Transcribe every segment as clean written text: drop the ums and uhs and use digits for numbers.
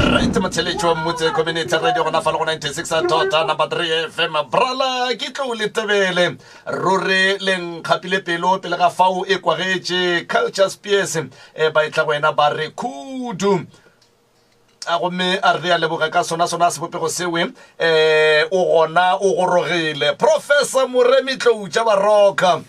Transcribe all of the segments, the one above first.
Right, motheletši wa mmotse community radio gona fa le go 96 tota number 3 fm brala ke tlou le tebele ruri le nkgapile pelo pele ga fao e kwagetše culture spears e ba etla go wena ba re khudu a gomme a re a leboga ka sona sona sebopego sewe um o gona o gorogile professor moremi tlou tša baroka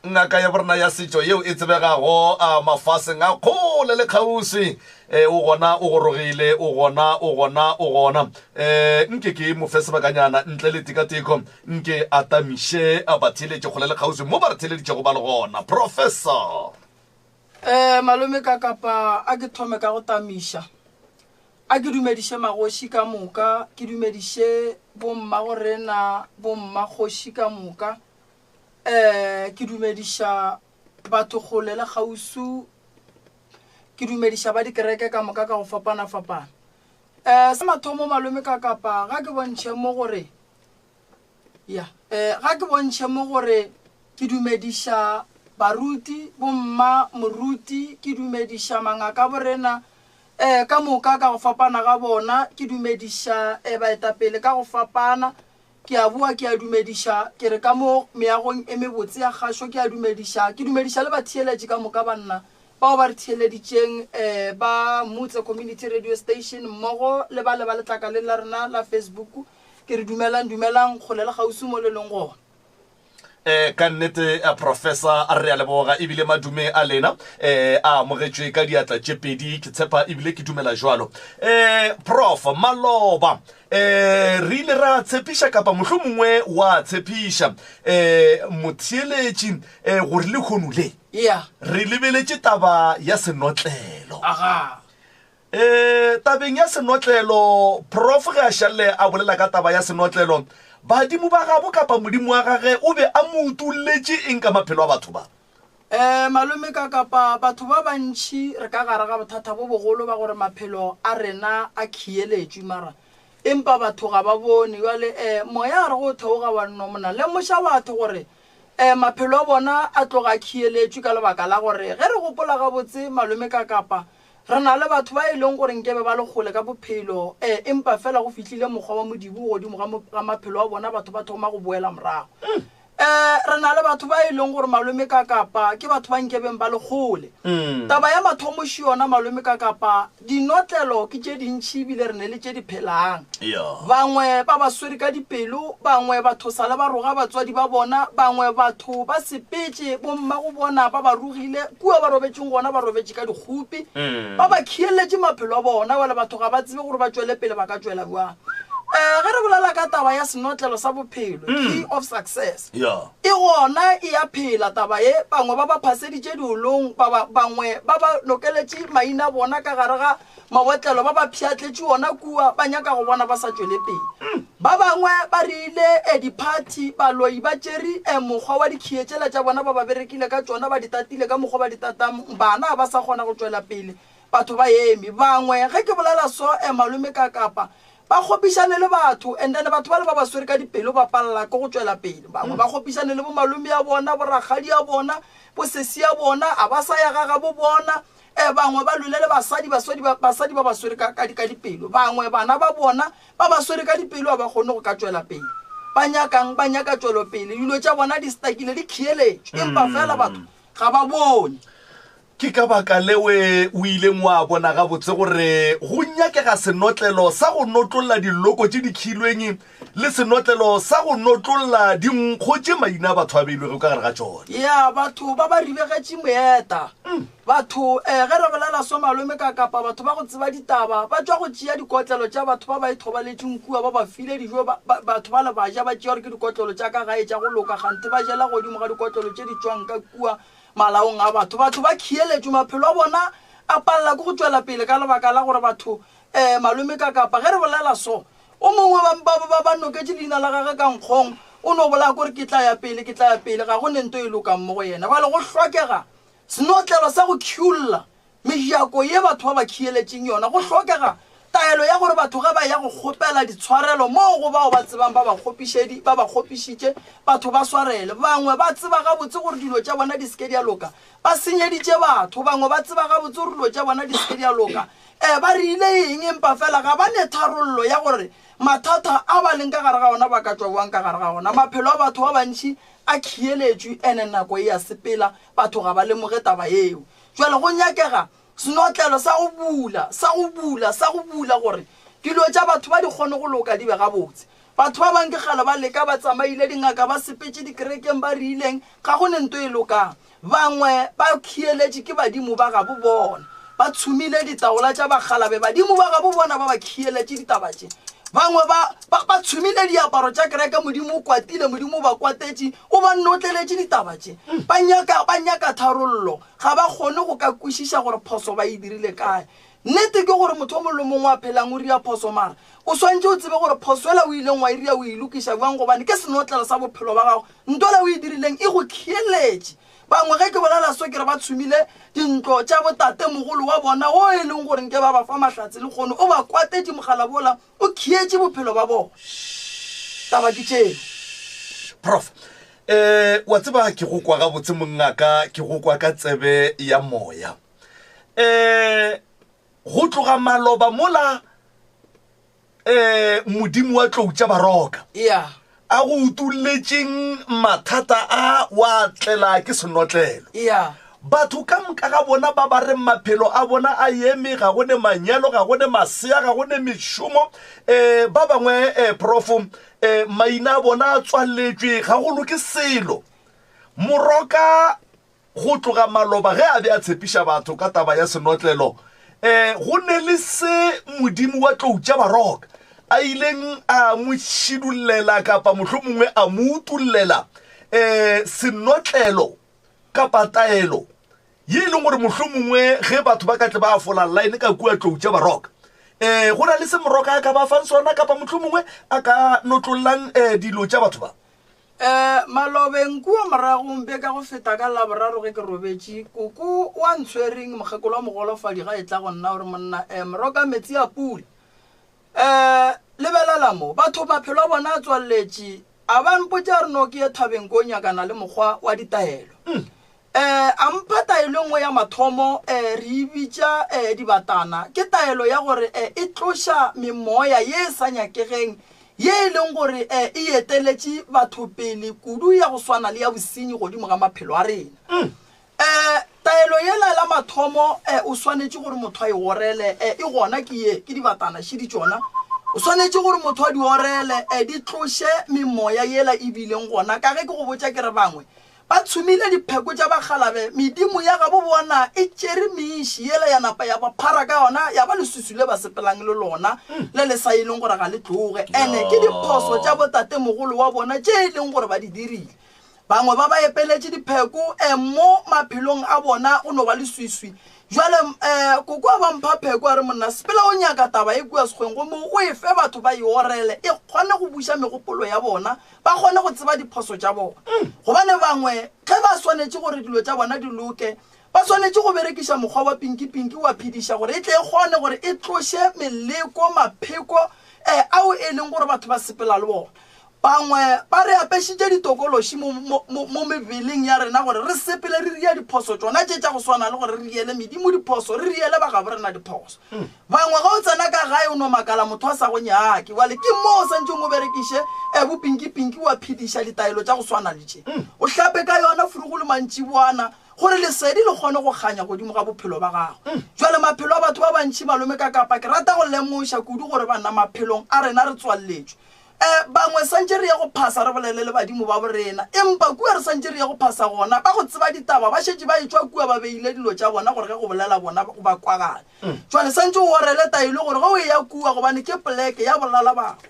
ngaka ya borena ya setšo yeo e tsebegago a mafaseng a kgole le kgauswi e o gona o gorogile o gona o gona o gona um nke ke mo fe sebakanyana ntle le tikatiko nke a tamiše a ba theeletše kgole le kgauswi mo ba re theeleditšego ba le gona professor um malome ka kapa a ke thome ka go tamiša a ke dumediše magoši ka moka ke dumediše bommagorena bommakgoši ka moka um ke dumediša batho kgole le kgausu ke dumediša ba dikereke ka moka ka go fapana-fapana um sa mathomo malome ka kapa ga ke bontšhe mo gore ya um ga ke bontšhe mo gore ke dumediša baruti bomma moruti ke dumediša mangaka borena um ka moka ka go fapana ga bona ke dumediša um baetapele ka go fapana Ke a boa ke a dumediša, ke re ka mo meagong e mebotse ya kgašo ke a dumediša, ke dumediša le batheeletši ka moka banna bao ba re theeleditšeng ba Mutse Community Radio Station mmogo le bale ba letlakaleng la rena la Facebook, ke re dumelang, dumelang kgole le kgauswi mo le leng gona. Eh, ka nnete eh, professor re a leboga ebile madume a lena eh, a amogetšwe ka diatla tše pedi ke tshepa ebile ke dumela jwalo eh, prof maloba eh, re ile ra tshepiša kapa mohlho mongwe wa tshepiša eh, motheeletši eh, gore lehono le Yeah. re lebeletše taba ya senotlelo Aga. E, tabeng ya senotlelo, Prof ge a šalle a bolela ka taba ya senotlelo, badimo ba gabo kapa Modimo wa gage o be a mo utolletše eng ka maphelo a batho ba? E, malome ka kapa batho ba bantši re ka gare ga bothata bo bogolo ba gore maphelo a rena a khieletšwe mara empa batho ga ba bone. Bjale e, moya a re go theoga wa nno mona lemoša batho gore e, maphelo a bona a tloga a khieletšwe ka lebaka la gore ge re gopola gabotse malome ka kapa Re na le batho ba e leng gore nkebe ba le kgole ka bophelo, ee, empa fela go fihlile mokgwa wa Modimo godimo ga, ga maphelo a bona, batho ba thoma go boela morago. Ee, re na le batho ba e leng gore malome ka kapa ke batho ba nkebeng ba le kgole. Taba ya mathomo še yona, malome ka kapa, dinotlelo ke tše dintši ebile re ne le tše di phelang. Bangwe ba ba swere ka dipelo, bangwe batho sa le ba roga batswadi ba bona, bangwe batho ba sepetše, bommago bona ba ba rogile, kua ba robetšeng gona ba robetše ka dikgopi, ba ba khieletše maphelo a bona, bjale batho ga ba tsebe gore ba tšwele pele ba ka tšwela bjang. Um ge re bolela ka taba ya senotlelo sa bophelo, key of success, e gona e a phela taba ye, bangwe ba ba phaseditše diolong, ba ba bangwe ba ba lokeletše maina a bona ka gare ga Mabotlelo ba ba pšhatletše ona kua, ba nyaka go bona ba sa tšwele pele. Ba bangwe ba rile e diphathi, baloi ba tšere e mokgwa wa dikhie tšela tša bona ba ba berekile ka tšona, ba di tatile ka mokgwa ba di tatang, bana ba sa kgona go tšwela pele, batho ba eme. Bangwe, ge ke bolela so, e malome ka kapa, ba kgopišane le batho, and then batho bale ba ba swere ka dipelo ba palela ke go tšwela pele. Bangwe ba kgopišane le bomalome ya bona, borakgadi ya bona, bosesi ya bona, a ba sa ya ga gabo bona. Um bangwe ba lwele le basadi, basadi ba, basadi ba ba swere ka, ka, ka dipelo. Bangwe bana ba bona ba ba swere ka dipelo, ga ba kgone go ka tšwela pele. Ba nyakang? Ba nyaka tšwelopele. Dilo tša bona di stakile, di khieletšwe, empa fela batho ga ba bone. Ke ka baka lewe o ileng wa bona gabotse gore go nyakega senotlelo sa go notlolla diloko tše di khilweng le senotlelo sa go notlolla dinkgo tše maina a batho a beilwego ka gare ga tšona. Ya, batho ba ba ribegetše moeta. Batho, eh, ge re bolela so malome ka kapa batho ba go tseba ditaba, ba tšwa go tšea dikotlelo tša batho ba ba ithobaletšeng kua, ba ba file dijo, ba, ba, batho bale ba ja, ba tšea gore ke dikotlelo tša ka gae tša go loka, kganthe ba jela godimo ga dikotlelo tše di tšwang ka kua malaong a batho. Batho ba khieletšwe, maphelo a bona a palela ke go tšwela pele ka lebaka la gore batho, um malome ka kapa ge re bolela so, o mongwe ba, ba, ba, ba noketše leina la gagwe ka nkgong, o no bolaya kore ke tla ya pele, ke tla ya pele, ga go ne nto e lokang mo go yena. Bjale go hlokega senotlelo sa go khiulla Mejako ye batho ba ba khieletšeng yona, go hlokega taelo ya gore batho ge ba eya go kgopela ditshwarelo moo go bao ba tsebang ba ba kgopišedi, ba ba kgopišitše, batho ba swarele. Bangwe ba tseba gabotse gore dilo tša bona di se ke di a loka, ba senyeditše batho. Bangwe ba tseba gabotse gore dilo tša bona di se ke di a loka, e, ba rile eng, empa fela ga ba ne tharollo ya gore mathata a ba leng ka gare ga ona ba ka tšwa bjang ka gare ga ona. Maphelo a batho ba bantši a khieletšwe ene nako e a sepela, batho ga ba lemoge taba yeo. Bjale go nyakega senotlelo sa go bula, sa go bula, sa go bula gore dilo tša batho ba di kgone go loka di be gabotse. Batho ba bang ke kgale ba leka, ba tsamaile dingaka, ba sepetše dikerekeng, ba rileng, ga go ne nto e lokang. Bangwe ba khieletše ke badimo ba gabo bona, ba tshumile ditaola tša bakgalabe, badimo ba gabo bona ba ba khieletše ditaba tše. Bangwe ba, ba, ba tshumile diaparo tša kereke, Modimo o kwatile, Modimo o ba kwatetše, o ba notleletše ditaba tše. Ba nyaka, ba nyaka tharollo. Ga ba kgone go ka kwešiša gore phoso ba e dirile kae. Nnete ke gore motho o mongwe le mongwe a phelang o ria phoso, mara o swantše o tsebe gore phoso ela o ileng wa e ria o e lokiša bjang, gobane ke senotlelo sa bophelo ba gago. Nto ela o e dirileng e go khieletše. Bangwe ge ke bolela so ke re ba tshumile dintlo tša botatemogolo wa bona wo e leng gore nke ba ba fa mahlatse lehono, o ba kwatetše mogala bola o khietše bophelo ba bona. Taba ke tšeo. Prof. Eh, wa tseba ke go kwa gabotse mongaka, ke go kwa ka tsebe ya moya. Eh, go tloga maloba mola eh Modimo wa tlou tša baroka. Yeah. A go utulletšeng mathata a wa tlela ke senotlelo. Yeah. Batho ka moka ga bona ba ba reng maphelo a bona a eme, ga go ne manyalo, ga go ne masea, ga go ne mešomo, um ba bangwe um prof um maina a bona a tswaletšwe, ga go loke selo. Moroka go tloga maloba ge a be a tshepiša batho ka taba ya senotlelo, um go ne le se Modimo wa tlou tša baroka a ileng a mo šidullela kapa mohlomongwe a mo utollela um senotlelo kapa taelo ye e leng gore mohlomongwe ge batho ba ka tle ba fola line ka kua tlou tša baroka um go na le se moroka a ka ba fang sona kapa mohlomongwe a ka notlollang um dilo tša batho ba. Um malobeng kua morago mpe ka go feta ka Laboraro ge ke robetše, koko wa ntshwereng mokgekolo wa mogolofadi ga e tla go nna o re monna um moroka metsi a pula. Um lebelela mo, batho maphelo a bona a tswalletše, a ba mpotša a re no ke ye thabeng ko nyakana le mokgwa wa ditaelo. Um a mpha taelo e nngwe ya mathomo, um re e bitša um dibatana, ke taelo ya gore um e tloša memoya ye e sa nyakegeng ye e leng gore um e eteletše batho pele kudu ya go swana le ya bosenyi godimo ga maphelo a rena. Um taelo yela la mathomo um o swanetše gore motho a e orele, um e gona ke ye, ke dibatana šidi tšona. O swanetše gore motho a di orele, um di tloše memoya yela e bileng gona. Ka ge ke go botša ke re bangwe ba tshumile dipheko tša bakgalabe, medimo ya gabo bona e tšere meši yela ya napa ya ba phara ka yona, ya ba leswiswi le ba sepelang le lona le le sa e leng gore ga le tloge. Ene ke diphoso tša botatemogolo wa bona tše e leng gore ba di dirile. Bangwe ba ba epeletše dipheko um mo maphelong a bona go no ba leswiswi. Jwale um koko a ba mpha pheko a re, Monna, sepela o nyaka taba e kua sekgweng gomme o e fe batho ba e orele, e kgone go buša megopolo ya bona, ba kgone go tseba diphoso tša bona. Gobane bangwe ge ba swanetše gore dilo tša bona di loke, ba swanetše go berekiša mokgwa wa pinki-pinki wa phediša gore e tle e kgone gore e tloše meleko, mapheko um ao e leng gore batho ba sepela le ona. Bangwe ba re apešitše ditokološi mo, mo, mo, mo mebeleng ya rena gore re sepele re ria diphoso tšona tše tša go swana le gore re riele medimo diphoso, re riele ba gabo rena diphoso. Bangwe ge o tsena ka gae o no makala motho a sa go nyake. Bjale ke moo o santšeng o berekiše eh, bopinki-pinki wa phediša ditaelo tša go swana le tše. O hlape ka yona furugulu mantšiboana gore lesedi le kgone go kganya godimo ga bophelo ba gago. Jwale maphelo a batho ba bantši malome ka kapa ke rata go lemoša kudu gore banna maphelong a rena re tswalletšwe. E, bangwe santše re ye go phasa re bolele le badimo ba borena, empa kua re santše re ye go phasa gona, ba go tseba ditaba ba šetše ba etšwa kua ba beile dilo tša bona gore ge go bolela bona ba kwagale. Jwale santše o orele taelo gore ge o eya kua, gobane ke poleke ya bolala bago,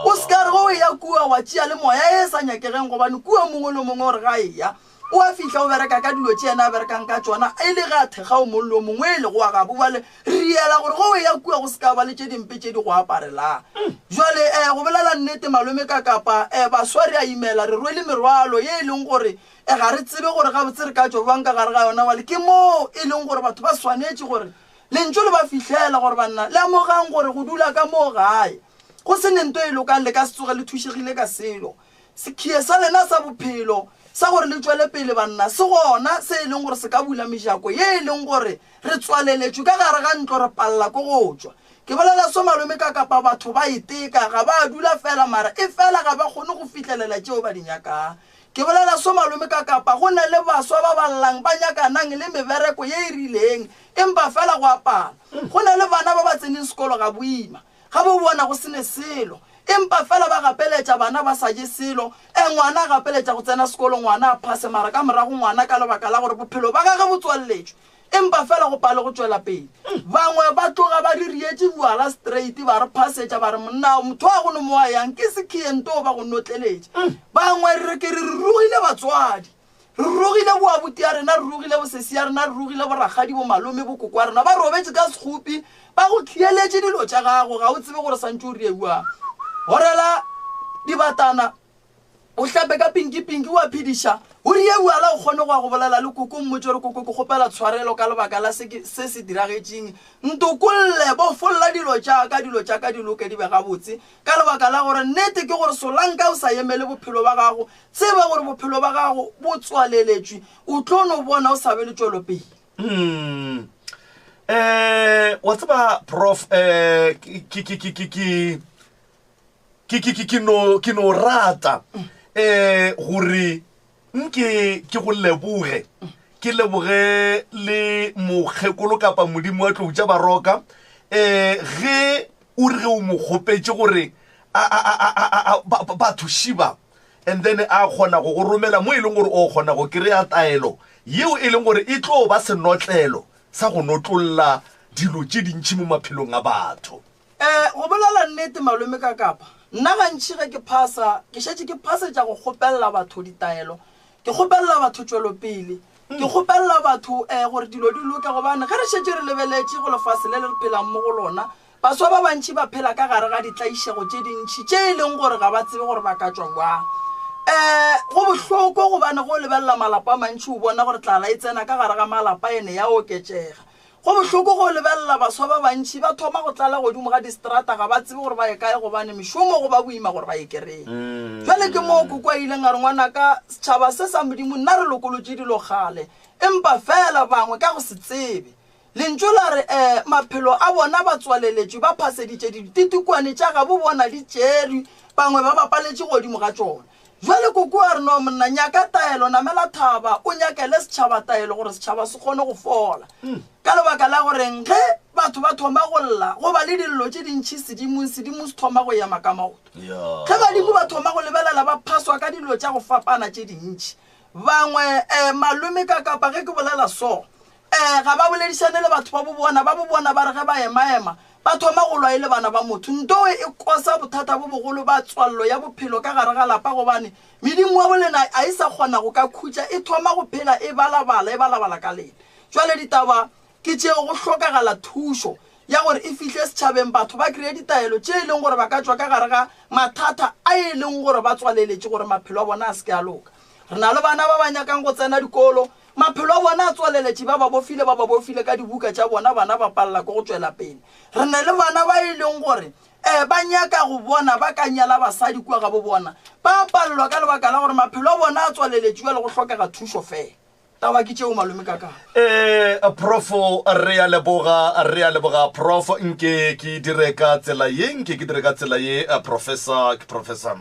o se ka re ge o eya kua wa tšea le moya e sa nyakegeng, gobane kua mongwe le mongwe o re ga a eya o a fihla o bereka ka dilo tše yena a berekang ka tšona, e le ge a thekga o mong le o mongwe e lego wa gabo. Bjale riela gore ge o eya kua go se ka ba le tše dimpe tše di go aparelang. Bjale um go bolela nnete malome ka kapa um baswa re a imela, re rwele merwalo ye e leng gore um ga re tsebe gore gabotse re ka tšwa bjang ka gare ga yona. Bjale ke moo e leng gore batho ba swanetše gore lentšu le ba fihlela gore banna lemogang gore go dula ka moo gae go se ne nto e lokang, le ka se tsoge le thušegile ka selo. Sekhie sa lena sa bophelo sa gore le tšwele pele, banna, se gona se e leng gore se ka bula mejako ye e leng gore re tswaleletšwe ka gare ga ntlo re palela ke go tšwa. Ke bolela so malome ka kapa batho ba iteka, ga ba dula fela mara e fela ga ba kgone go fihlelela tšeo ba di nyakang. Ke bolela so malome ka kapa go na le baswa ba ba llang ba nyakanang le mebereko ye e rileng empa fela go a pala. Go na le bana ba ba tseneng sekolo ga boima. Ga bo bona go se ne selo, empa fela ba gapeletša bana ba sa je selo. E, ngwana a gapeletša go tsena sekolo, ngwana a phase, mara ka morago ngwana ka lebaka la gore bophelo ba gage bo tswalletšwe, empa fela go pale go tšwela pele. Bangwe ba tloga ba re rietše buala straight, ba re phasetša, ba re monna motho a go no mo a yang ke sekhie nto ba go notleletše. Bangwe re ke re re rogile batswadi. Re rogile boabuti ya rena, re rogile bosesi ya rena, re rogile borakgadi, bomalome, bokoko wa rena. Ba robetše ka sekgopi, ba go tlieletše dilo tša gago, ga o tsebe gore santše o rieuang. Gorela dibatana, o hlape ka pinki-pinki, wa phediša, o rieuala o kgone go ya go bolela le koko, mmotše gore koko ke kgopela tshwarelo ka lebaka la se, se se diragetšeng. Ntokolle, bofolla dilo tša ka, dilo tša ka di loke di be gabotse. Ka lebaka la gore nnete ke gore solanka o sa emele bophelo ba gago, Tseba gore bophelo ba gago bo tswaleletšwe, o tlo no bona o sa be le tšwelopele. Hmm. Eh, wa tseba prof eh ke ke ke ke ke ke ke ke ke no ke no rata eh gore nke ke go leboge ke leboge le mokgekolo kapa modimo wa tlou tša baroka eh ge o re ge o mo kgopetše gore a a a a a batho šiba and then a kgona go go romela mo e leng gore o kgona go kry-a taelo yeo e leng gore e tlo ba senotlelo sa go notlolla dilo tše dintšhi mo maphelong a batho. Um go bolela nnete malome ka kapa nna gantšhi ge ke phasa ke šetše ke phasetša go kgopelela batho ditaelo, ke kgopelela batho tšwelopele, ke kgopelela batho um gore dilo di loke gobane ge re šetše re lebeletše go lefase le le re phelang mo go lona Baswa ba bantši ba phela ka gare ga ditlaišego tše dintši tše e leng gore ga ba tsebe gore ba ka tšwa bjang. Um go bohloko gobane ge o lebelela malapa a mantši o bona gore tlala e tsena ka gare ga malapa ene ya oketšega. Go bohloko ge o lebelela baswa ba bantši ba thoma go tlala godimo ga distrata ga ba tsebe gore ba ye kae gobane mešomo go ba boima gore ba e kereye. Bjale ke moo koko a ileng a re ngwanaka setšhaba se sa Modimo nna re lokolotše dilo kgale empa fela bangwe ka go se tsebe Lentšu la re, Ee, maphelo a bona ba tswaleletšwe, ba phaseditše dititikwane tša gabo bona di tšerwe, bangwe ba bapaletše godimo ga tšona. Bjale koko a re, No, monna, nyaka taelo, namela thaba, o nyakele setšhaba taelo gore setšhaba se kgone go fola. Ka lebaka la goreng ge batho ba thoma go lla, go ba le dillo tše dintši sedimong, sedimo se thoma go ema ka maoto. Ge badimo ba thoma go lebelela, ba phaswa ka dilo tša go fapana tše dintši. Bangwe, eh, malome ka kapa ge ke bolela so, Ee, ga ba boledišane le batho ba bo bona. Ba bo bona ba re ge ba ema-ema, ba thoma go lwa e le bana ba motho. Ntowe e kosa bothata bo bogolo ba tswallo ya bophelo ka gare ga lapa gobane medimo wa bolena a e sa kgona go ka khutša, e thoma go phela e balabala, e balabala ka lena. Jwale ditaba ke tšeo, go hlokagala thušo ya gore e fihle setšhabeng, batho ba kreye ditaelo tše e leng gore ba ka tšwa ka gare ga mathata a e leng gore ba tswaleletše gore maphelo a bona a se ke a loka. Re na le bana ba ba nyakang go tsena dikolo, Maphelo a bona a tswaleletše, ba ba bofile, ba ba bofile ka dibuka tša bona, bana ba palela ke go tšwela pele. Re na le bana ba e leng gore um ba nyaka go bona ba ka nyala basadi kua ga bo bona ba palelwa ka lebaka la gore maphelo a bona a tswaleletšwe le go hlokega thušo fela taba ke tšeo malome ka ka um profo re a leboga re a leboga prof nke ke dire ka tsela ye nke ke dire ka tsela ye eh, professor ke professor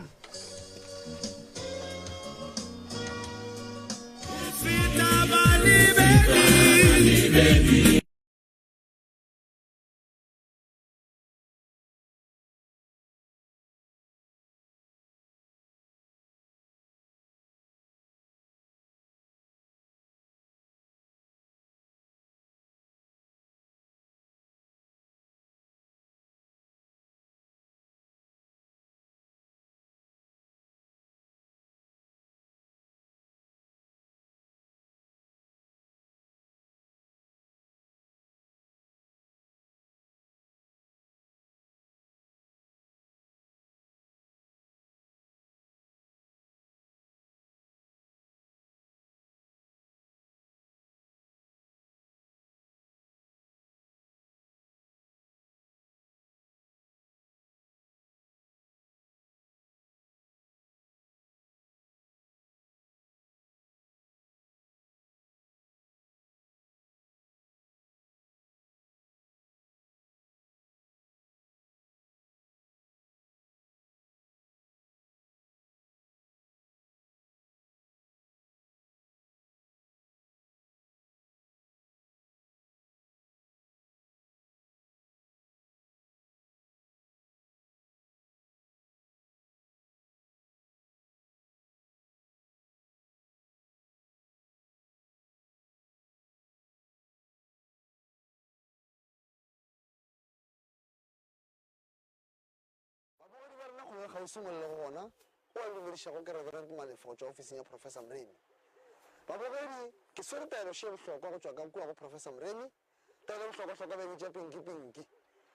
Babogedi ba rena gongwe kgauswi mo le lego gona, o a dumedišago ke Reverend Malefo go tšwa ofising ya Professor Mremi. Babogedi, ke swere taelo še ye bohlokwa go tšwa ka kua go Professor Mremi. Taelo ye bohlokwahlokwa ba e bitša Pinki Pinki.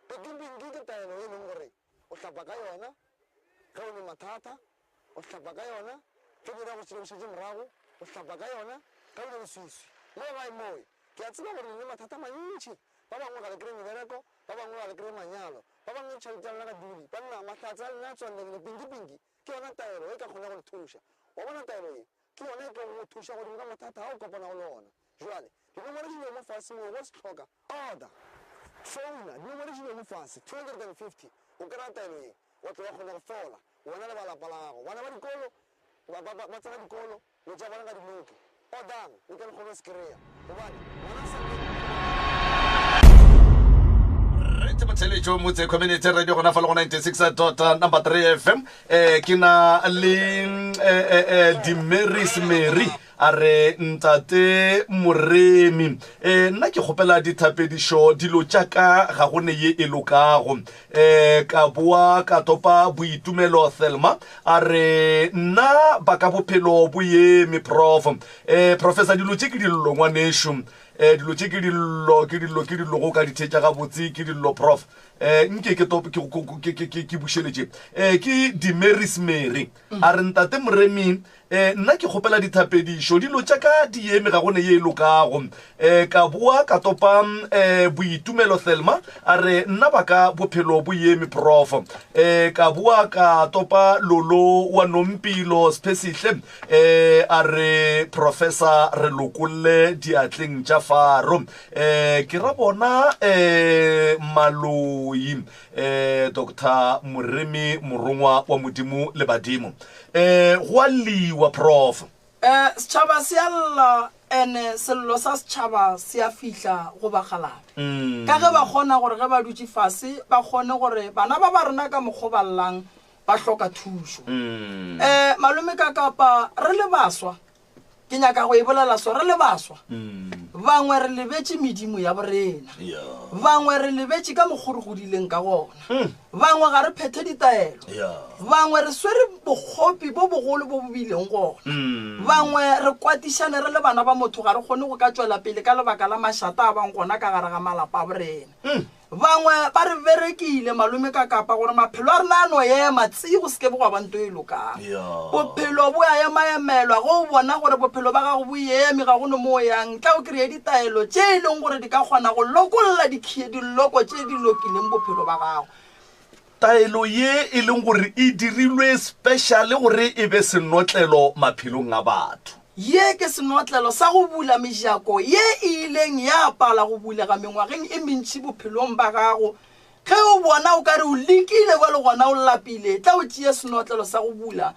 Pinki Pinki ke taelo ye e leng gore o hlapa ka yona ge o ne mathata, o hlapa ka yona ge dira go šetše go šetše morago, o hlapa ka yona ge o le leswiswi. Mo gae mowe, ke a tseba gore le ne mathata a mantši. Ba bangwe ga le kry-e mebereko, ba bangwe ga le kry-e manyalo, ba bangwe ditšhelete tša lena ga dule. Banna, mahlatse a lena a tswallegile. Pinki-pinki ke yona taelo e ka kgonago go le thuša. Wa bona taelo ye? Ke yona e tlogo go thuša godimo ga mathata a o kopanago le ona. Jwale, dinomoro di lego mo fase moo, ge o se hloka, order, founa, dinomoro di lego mo fase, 250, o kry-a taelo ye, wa tlo wa kgona go fola, wena le ba lapa la gago. Bana ba dikolo, ba, ba, ba, ba tsena dikolo, Dilo tša bona ga di loke. Odang, le tle le kgone go se kry-a. Gobane, ngwana a sa lleng. Rete Motheletšo Motse Community Radio gona fa le go 96 dot number 3 FM eh ke na le eh, eh, eh, Dimeris Mary a re ntate Moremi eh nna ke kgopela dithapedišo dilo tša ka ga go ne ye e lokago E, ka boa ka topa boitumelo Thelma a re nna ba ka bophelo bo eme prof. E, professor dilo tše ke dillo ngwanešu. E, dilo tše ke dillo ke dillo ke dillo go ka di thetša gabotse ke dillo prof. E, nke ke top ke ke ke ke ke bušeletše. E, ke Dimeris Mary a re ntate Moremi E, nna ke kgopela dithapedišo, dilo tša ka di eme, ga go ne ye e lokago. E, ka boa ka topa e, boitumelo Thelma a re nna ba ka bophelo bo eme prof. E, ka boa ka topa Lolo wa Nompilo Sphesihle e, a re professor re lokolle diatleng tša Faro. E, ke ra bona e, Maloi e, Doctor Moremi Morongwa wa Modimo le badimo. Eh, go a lliwa, Prof. Eh, setšhaba se a lla ene sello sa setšhaba se a fihla go bakgalabe. Mm. Ka ge ba kgona gore ge ba dutše fase ba kgone gore bana ba ba rena ka mokgo ba llang ba hloka thušo. Mm. Eh, malome ka kapa re le baswa Ke nyaka go e bolela so, re le baswa, bangwe re lebetše medimo ya borena, bangwe re lebetše ka mokgo re godileng ka gona, bangwe ga re phethe ditaelo, bangwe re swere bokgopi bo bogolo bo bo bileng gona, bangwe re kwatišane re le bana ba motho, ga re kgone go ka tšwela pele ka lebaka la mašata a bang gona ka gare ga malapa a borena. Bangwe ba re berekile, malome ka kapa, gore maphelo a rena a no ema tsi go se ke be gwa ba nto e lokang. Bophelo bo a emaemelwa. Ge o bona gore bophelo ba gago bo eme, ga go no mo o yang, tla o kry-e ditaelo tše e leng gore di ka kgona go lokolla dikhie, diloko tše di lokileng bophelo ba gago. Taelo ye e leng gore e dirilwe special gore e be senotlelo maphelong a batho. Ye ke senotlelo sa go bula mejako ye e ileng ya pala go bulega mengwageng e mentši bophelong ba gago. Ge o bona o ka re o lekile bjale gona o lapile, tla o tšee senotlelo sa go bula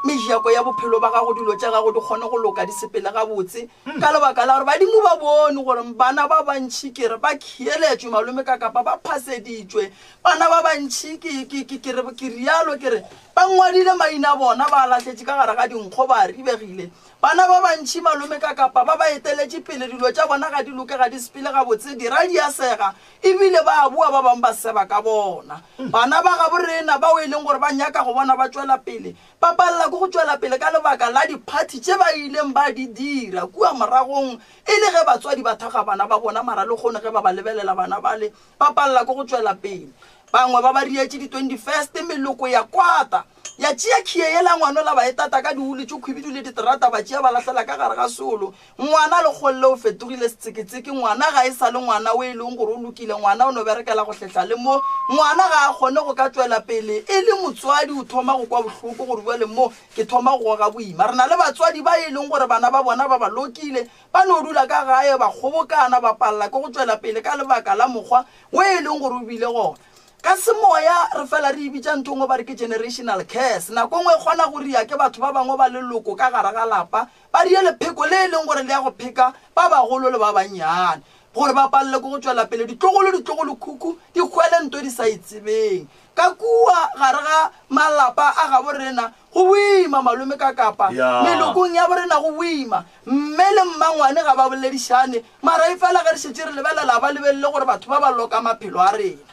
mejako ya bophelo ba gago, dilo tša gago di kgone go loka di sepele gabotse. Ka lebaka la gore badimo ba bone gore bana ba bantši ke re ba khieletšwe malome ka kapa ba phaseditšwe, Bana ba bantši, ke, ke, ke, ke re, ke rialo, ke re, ba ngwadile maina a bona, ba a lahletše ka gare ga dinkgo, ba a ribegile. Bana ba bantši, malome ka kapa, ba ba eteletše pele, dilo tša bona ga di loke, ga di sepele gabotse, dira di a sega, ebile ba a boa, ba bangwe ba seba ka bona. Bana ba gabo rena, bao e leng gore ba nyaka go bona ba tšwela pele, ba palela ke go tšwela pele ka lebaka la diphathi tše ba ileng ba di dira kua moragong, e le ge batswadi ba thakga bana ba bona, mara lehono ge ba ba lebelela bana bale, Ba palela ke go tšwela pele. Bangwe ba ba rietše di 21st meloko ya kwata, ya tšea khiye yela ngwanola ba e tata ka diulu tše khwibidu le diterata ba tšea ba lahlela ka gare ga seolo. Ngwana lekgolle o fetogile setseketseke, ngwana ga e sa le ngwana o e leng gore o lokile, ngwana o no berekela go hlehla le mo, ngwana ga a kgone go ka tšwela pele e le motswadi o thoma go kwa bohloko gore bjale mo ke thoma go goga boima. Re na le batswadi ba e leng gore bana ba bona ba ba lokile, Ba no dula ka gae ba kgobokana, ba palela ke go tšwela pele ka lebaka la mokgwa wo e leng gore o bile gona. Ka semoya re fela re e bitša ntho nngwe ba re ke generational curse. Nako nngwe e kgona go ria ke batho ba bangwe ba leloko ka gare ga lapa, ba rie lepheko le e leng gore le ya go pheka ba bagolo le ba bannyane gore ba palele ke go tšwela pele. Ditlogolo, ditlogolokhukhu di hwele nto di sa e tsebeng. Ka kua gare ga malapa a gabo rena go boima, malome ka kapa Ya. melokong ya borena go boima. Mme le mmangwane ga ba boledišane, mara efela ge re šetše re lebelela ba lebelele gore batho ba ba loka maphelo a rena.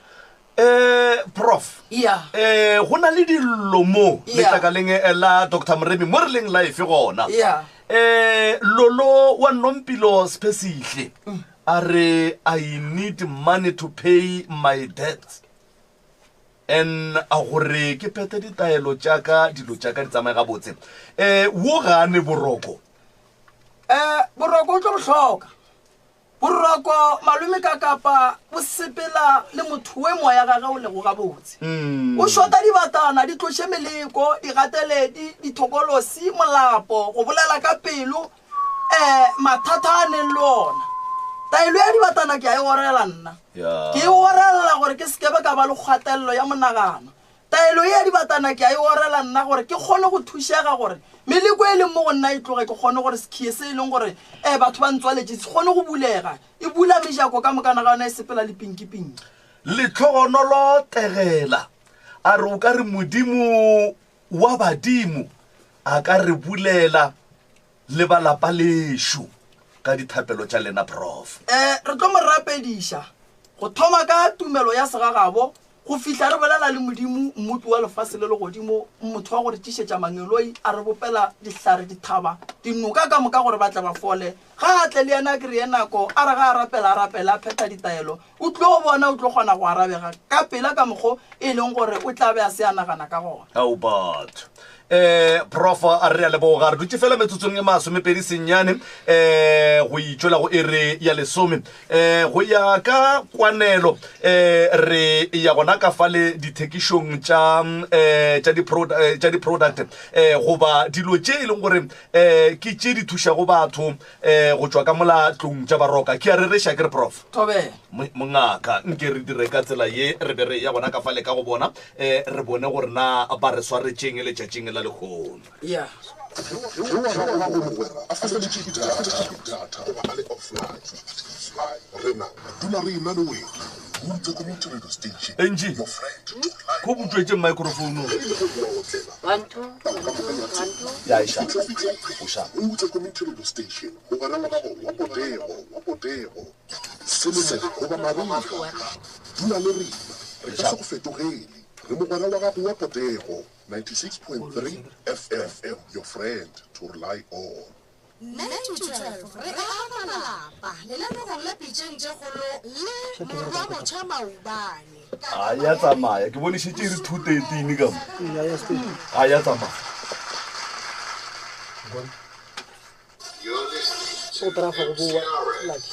Eh, Prof. Ya. Eh, go na le dillo mo Ya. letlakaleng eh, la Doctor Moremi mo re leng life gona. Ya. Eh, Lolo wa Nompilo Siphesihle a re I need money to pay my debts. And a gore ke phethe ditaelo tša ka, dilo tša ka di tsamaye gabotse. Um wo ga a ne boroko. Um boroko o tlo bo hloka. Boroko malome ka kapa bo sepela le motho we moya gage o lego gabotse. O šota dibatana, di tloše meleko, digateledi, dithokolosi, molapo, go bolela ka pelo, um mathata a neng le ona. Taelo ya dibatana ke a e orela nna. Ya. Ke e orela gore ke sekebe ka ba le kgatelelo ya monagano. Taelo ye ya dibatana ke a e orela nna gore ke kgone go thušega gore meleko e leng mo go nna e tloge, ke kgone gore sekhie se e leng gore um batho ba ntswaletše se kgone go bulega. E bula mejako ka mokana ga yona e sepela le pinki-pinki. Letlhogonolo Tegela a re o ka re Modimo wa badimo a ka re bulela le ba lapa lešo ka dithapelo tša lena, Prof. E, re tlo mo rapediša, go thoma ka tumelo ya segagabo, go fihla re bolela le Modimo, Mmopi wa lefase le legodimo, Motho wa go re tlišetša mangeloi, a re bopela dihlare, dithaba, dinoka ka moka gore ba tle ba fole. Ga a tle le yena a kreye nako, a re ga a rapela, a rapele, a phetha ditaelo, o tlo bona o tlo kgona go arabega ka pela ka mokgo e leng gore o tla be a se a nagana ka gona. Ao batho. Eh, Prof, a re a leboga. Re dutše fela metsotsong e masomepedi senyane eh, go itšwela go ere ya lesome. Eh, go ya ka kwanelo eh, re ya gona ka fale dithekišong tša eh, tša di-produ- eh, tša di-product eh, goba dilo tše e leng gore eh, ke tše di thušago batho eh, go tšwa ka mola tlong tša baroka. Ke a rereša ke re Prof. Thobela. Mongaka, nke re dire ka tsela ye re be re ya gona ka fale ka go bona, um re bone gore na ba re swaretšeng letšatšing la lehono. Yeah. Ge wa gago mogwera a feleditše ke data goba a le offline, rena re dula re ena le wena. Hutse Community Radio Station, Angie, your friend to life. ko butšwetše microphone. Ge e le gore wa otlela, One, two, taba ka one, two, moka ya one, tseba. two. Ya, e sharp. Fihla, fihla, O sharp. Hutse Community Radio Station, mogwera wa gago wa potego, wa potego. Selemo goba mariga, dula le rena, re ka se go fetogele. Re mogwera wa gago wa potego, 96.3 FM, your friend to rely on. 9 to 12 re aga malapa lenanegong la pitšeng tše kgolo le Morwa Motšha Maubane. A ya tsamaya, ke bone šetše e re 2:13 ka mo. A ya tsamaya. O trafa go boa lucky.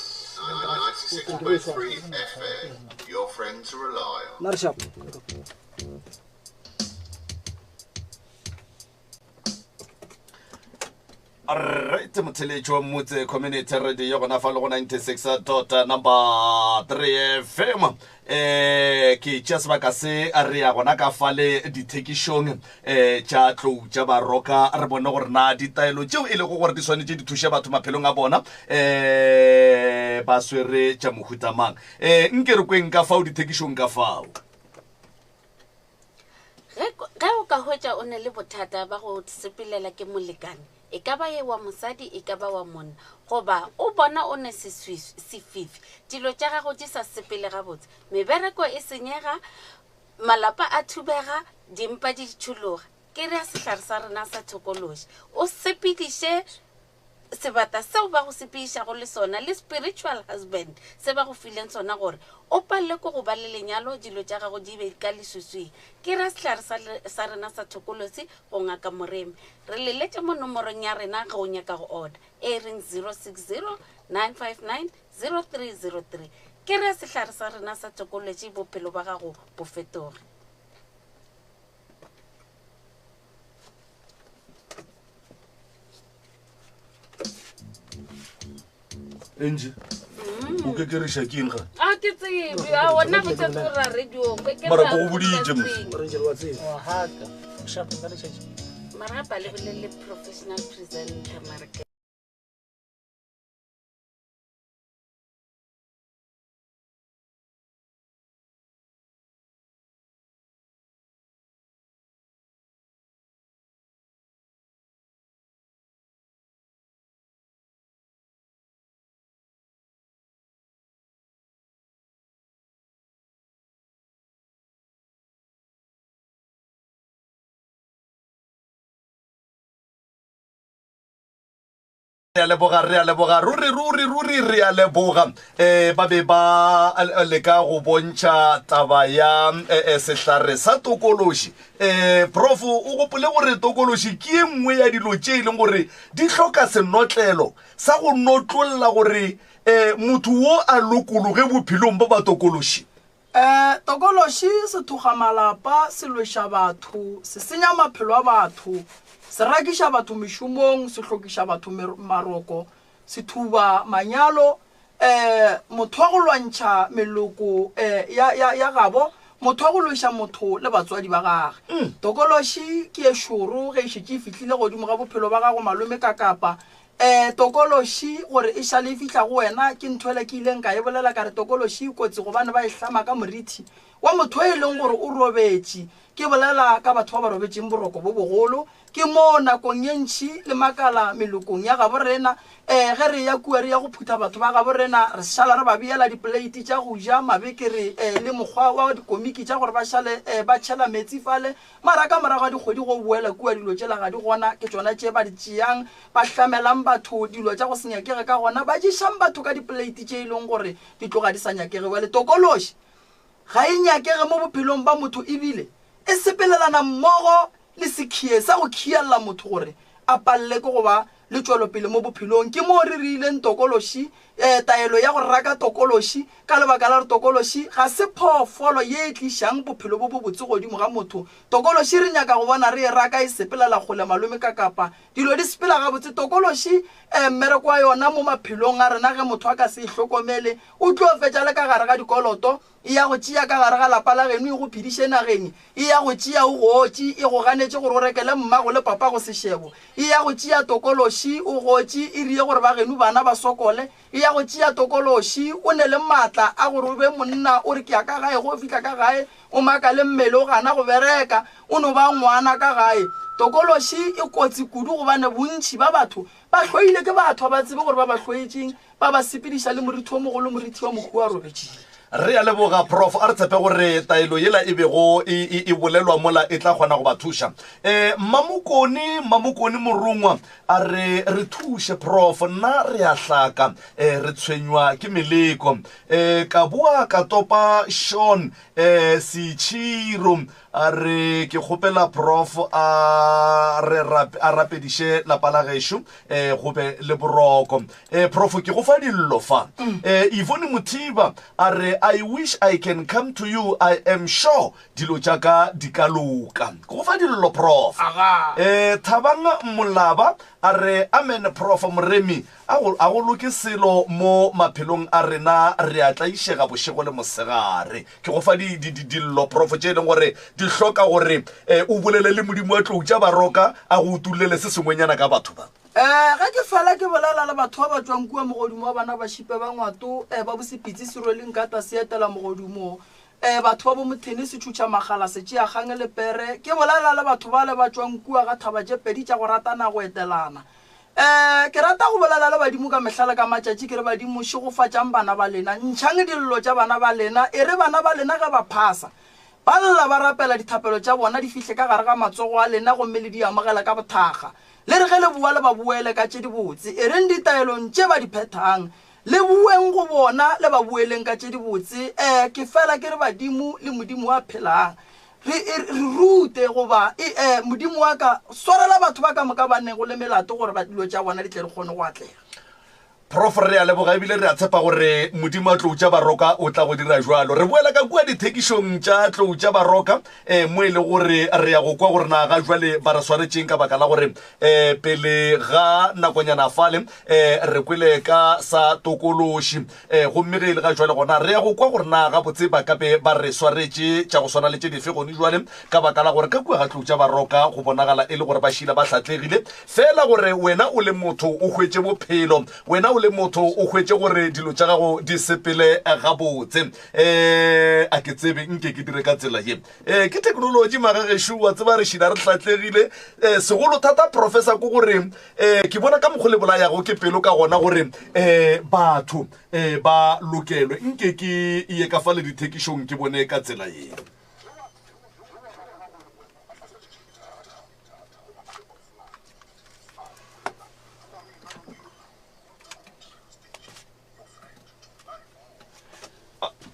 Nna re sharp. Right, motheletši wa Mmutse Community Radio gona fa le go 96 dot number 3 FM. Eh ke tša sebaka se re ya gona ka fale dithekišong eh tša tlou tša baroka re bone gore na ditaelo tšeo e lego gore di swanetše di thuše batho maphelong a bona eh ba swere tša mohuta mang. Eh nke re kweng ka fao dithekišong ka fao. Ge, ge o ka hwetša o ne le bothata ba go sepelela ke molekane, e ka ba ye wa mosadi, e ka ba wa monna, goba o bona o ne seswiswi, sefifi, dilo tša gago di sa sepele gabotse, mebereko e senyega, malapa a thubega, dimpa di tšhologa, ke rea sehlare sa rena sa thokološi, o sepediše sebata seo ba go sepedišago le sona le spiritual husband se ba go fileng sona gore o palele ko go ba le lenyalo dilo tša gago di be ka leswiswing ke ra sehlare sa rena sa thokolosi go ngaka moremi re leletše mo nomorong ya rena ge o nyaka go order e reng 060 959 0303 ke ra sehlare sa rena sa thokolosi bophelo ba gago bo fetoge. Angie, o ke kereša ke eng ga a ke tsebe a ona botsatsi o ra radiong Mara ke go boditše mos. mara ba lebelele professional presenter mara ke Re a leboga, re a leboga, ruri, ruri, ruri re a leboga. Um ba be ba leka go bontšha taba ya eh, sehlare sa tokološi. Um prof, o gopole gore tokološi ke ye nngwe ya dilo tše e leng gore di hloka senotlelo sa go notlolla gore um motho wo a lokologe bophelong bo ba tokološi. Um Tokološi se thoga malapa, se lweša batho, se senya maphelo a batho, se rakiša batho mešomong, se hlokiša batho maroko, se thuba manyalo. Um Motho wa go lwantšha meloko um ya, ya, ya gabo, motho wa go lweša motho le batswadi ba gage. Tokološi ke ye šoro ge e šetše e fihlile godimo ga bophelo ba gago malome ka kapa E, tokološi gore e šale e fihla go wena ke ntho ela ke ileng ka e bolela ka re tokološi e kotsi gobane ba e hlama ka morithi wa motho e leng gore o robetše. Ke bolela ka batho ba ba robetšeng boroko bo bogolo. Ke moo nakong ye ntši le makala melokong ya gabo rena. E, ge re eya kua re ya go phutha batho ba gabo rena, re šala re ba beela dipoleiti tša go ja, mabekere e, le mokgwa wa dikomiki tša gore ba šale e, ba tšhela metsi fale. Mara ka morago ga dikgwedi go boela kua dilo tšela ga di gona, ke tšona tše ba di tšeang, ba hlamelang batho dilo tša go se nyakege ka gona, ba ješang batho ka dipoleiti tše e leng gore di tloga di sa nyakege. Bjale tokološi ga e nyakege mo bophelong ba motho ebile e sepelelana mmogo le sekhie sa go khiella motho gore a palele ke go ba le tšwelopele mo bophelong. Ke moo re reileng tokološi, eh, taelo ya go raka tokološi, ka lebaka la gore tokološi ga se phoofolo ye e tlišang bophelo bo bobotse godimo ga motho. Tokološi re nyaka go bona re e raka e sepelela kgole malome ka kapa dilo di sepela gabotse. Tokološi, eh, mmereko wa yona mo maphelong a rena ge motho a ka se e hlokomele, o tlo fetša le ka gare ga dikoloto. E ya go tšea ka gare ga lapa la geno e go phediše nageng. E ya go tšea o gotše, e go ganetše gore o rekele mmago le papago sešebo. E ya go tšea tokološi o gotše, e rie gore ba geno bana ba sokole. E ya go tšea tokološi o ne le maatla a gore o be monna, o re ke ya ka gae, ge o fihla ka gae o makale mmele o gana go bereka, o no ba ngwana ka gae. Tokološi e kotsi kudu gobane bontši ba batho ba hloile ke batho, ga ba tsebe gore ba ba hloetšeng. Ba ba sepediša le morithi o mogolo, morithi wa mohu a robetšego. Re a leboga, Prof. A re tshepe gore taelo yela e bego e, e, e bolelwa mola e tla kgona go ba thuša. Um Mmamokone, Mmamokone Morongwa a re, re thuše, Prof. Nna re a hlaka, um re tshwenywa ke meleko. Um ka boa ka topa Sean um Setšhiro A re, Ke kgopela Prof a re a rapediše lapa la gešo eh, go be le boroko. Eh, Prof, ke go fa dillo fa. Eh, Yvonne Mothiba a re, I wish I can come to you, I am sure dilo tša ka di ka loka. Ke go fa dillo Prof. Aga. Eh, Thabang Molaba a re, Amen Prof Moremi, a go, a go loke selo mo maphelong a rena, re a tlaišega bošego le mosegare. Ke go fa di, di, di, dillo Prof tše e leng gore di hloka gore eh, o bolele le Modimo wa tlou tša baroka a go utullele se sengwenyana ka batho ba. Um ge ke fela ke bolela le batho ba ba tšwang kua mogodumo wa bana ba šipe ba ngwato um ba bosepitsi serweleng kata se etela mogodumo um batho ba bomothene setšhutšha magala setšeakgang le pere ke bolela le batho bale ba tšwang kua ga thaba tše pedi tša go ratana go etelana um ke rata go bolela le badimo ka mehla le ka matšatši ke re badimo šegofatšang bana ba lena ntšhang dillo tša bana ba lena e re bana ba lena ge ba phasa ba lla ba rapela dithapelo tša bona di fihle ka gare ga matsogo a lena gomme le di amogela ka bothakga Le re ge le boa le ba boele ka tše dibotse. E reng ditaelong tše ba di phethang, le boeng go bona le ba boeleng ka tše dibotse. Ee, ke fela ke re badimo le Modimo wa phelang. Re, e, re rute goba, e, e, Modimo wa ka, swarela batho ba ka moka ba nego le melato gore ba dilo tša bona di tle di kgone go atlega. Prof re a leboga ebile re a tshepa gore Modimo a Tlou tša Baroka o tla go dira jwalo. Re boela ka kua dithekišong tša Tlou tša Baroka um mo e le gore re ya go kwa gore na ga jwale ba re swaretšeng ka baka la gore um pele ga nakonyana fale um re kwele ka sa tokološi um gomme ge e le ga jwale gona re ya go kwa gore na gabotse ba ka be ba re swaretše tša go swana le tše dife gone jwale ka baka la gore ka kua ga Tlou tša Baroka go bonagala e le gore ba šila ba hlatlegile Feela gore wena o le motho o hwetše bophelo, wena o le motho o hwetše gore dilo tša gago di sepele gabotse. Um a ke tsebe nke ke dire ka tsela ye. Um ke theknolotši magagešo, wa tseba re šila re hlatlegile. Um segolo thata professor ke gore um ke bona ka mokgo le bolayago ke pelo ka gona gore um batho um ba lokelwe. Nke ke ye ka fa le dithekišong ke bone ka tsela ye.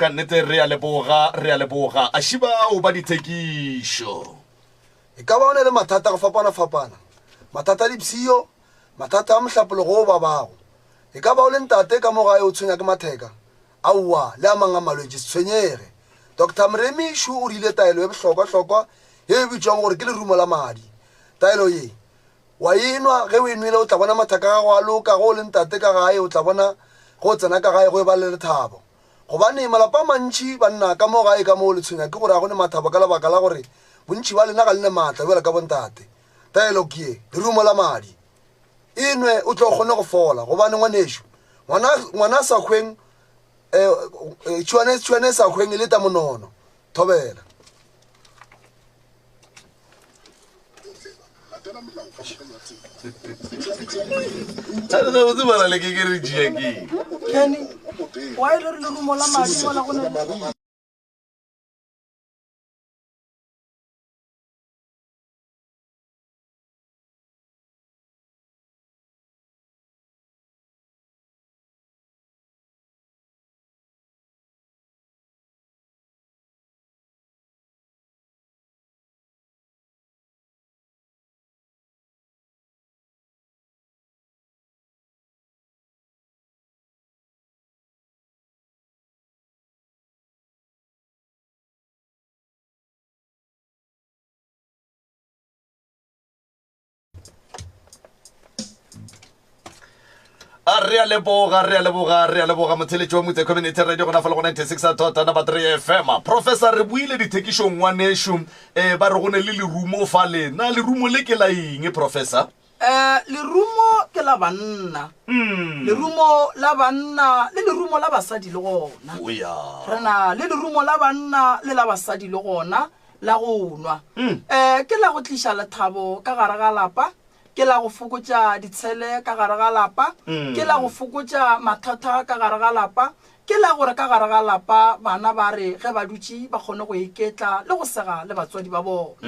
Ka nnete re a leboga, re a leboga. A šiba o ba dithekišo. E ka ba o na le mathata a go fapana-fapana, mathata a dipshio, mathata a mohlapologo o babago. E ka ba o le ntate ka mo gae o tshwenya ke matheka, Aowa, le a mang a malwetši, se tshwenyege. Doctor Mremi šo o rile taelo ye bohlokwa-hlokwa ye e bitšwago gore ke lerumo la madi. Taelo ye, wa e nwa, ge o e nwele o tla bona mathaka a gago a loka, ge o le ntate ka gae o tla bona ge o tsena ka gae go eba le lethabo. Gobane malapa a mantši banna ka mo gae ka mo le tshwenya ke gore ga go ne mathabo ka lebaka la gore bontši ba lena ga le ne maatla bjalo ka bontate. Taelo ke ye, lerumo la madi. E nwe o tle o kgone go fola, gobane ngwanešu, ngwana, ngwana a sa hweng, eh, eh, tšhuane, tšhuane e sa hweng e leta monono. Thobela. Gabotse bana le ke ke re tšea ke Kenny, why le re lerumo la madi mola go ne A re a leboga re a leboga re a leboga motheletši wa motse community radio gona fa le go 96 tota number 3 fm professor re buile dithekišong ngwanešu um ba re go ne le lerumo fale na lerumo le ke la eng professor Um lerumo ke la banna lerumo la banna le lerumo la basadi le gona o ya re na le lerumo la banna le la basadi le gona la go nwa um ke la go tliša lethabo ka gare ga lapa ke la go fokotša ditshele ka gare ga lapa ke la go fokotša mathata ka gare ga lapa Ke la gore ka gare ga lapa bana ba re ge ba dutše ba kgone go iketla le go sega le batswadi ba bona.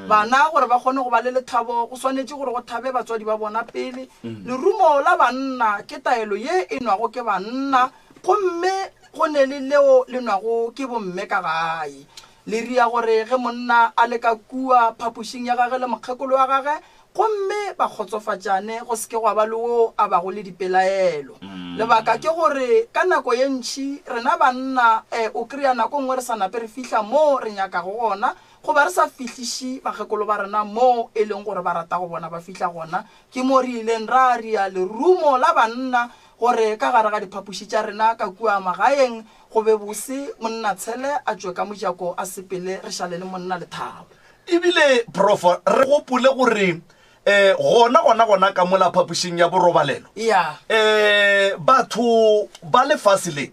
Bana gore ba kgone go ba le lethabo go swanetše gore go thabe batswadi ba bona pele. Lerumo la banna ke taelo ye e nwago ke banna gomme go ne le leo le nwago ke bomme ka gae. Le ria gore ge monna a le ka kua phapošing ya gage le mokgekolo wa gage. gomme ba kgotsofatšane go se ke gwa ba le wo a bago le dipelaelo. Lebaka ke gore ka nako ye ntši rena banna um o kry-a nako nngwe re sa nape re fihla moo re nyakago gona goba re sa fihliše bakgekolo ba rena moo e leng gore ba rata go bona ba fihla gona. Ke mo re ileng ra ria lerumo la banna gore ka gare ga diphapoši tša rena ka kua magaeng go be bose, monna tshele a tšwe ka mojako a sepele re šale le monna lethabo. Ebile, Prof, re gopole gore um gona, gona, gona ka mola phapošing ya borobalelo, Ya. um batho ba lefase le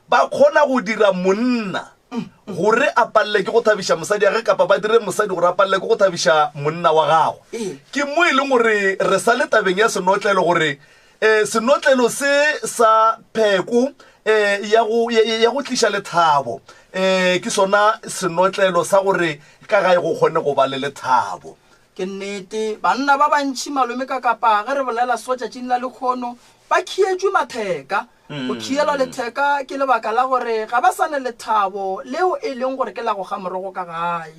ba kgona go dira monna gore a palele ke go thabiša mosadi ya ge kapa ba dire mosadi gore a palele ke go thabiša monna wa gagwe. Ee. Ke mo e leng gore re sa le tabeng ya senotlelo gore um senotlelo se sa pheko um ya go, ya, ya go tliša lethabo um ke sona senotlelo sa gore ka gae go kgone go ba le lethabo. Ke nnete, banna ba bantši malome ka kapa ge re bolela so tšatšing la lekgono ba khietšwe matheka. Go khielwa letheka ke lebaka la gore ga ba sa ne lethabo leo e leng gore ke la go ga morogo ka gae.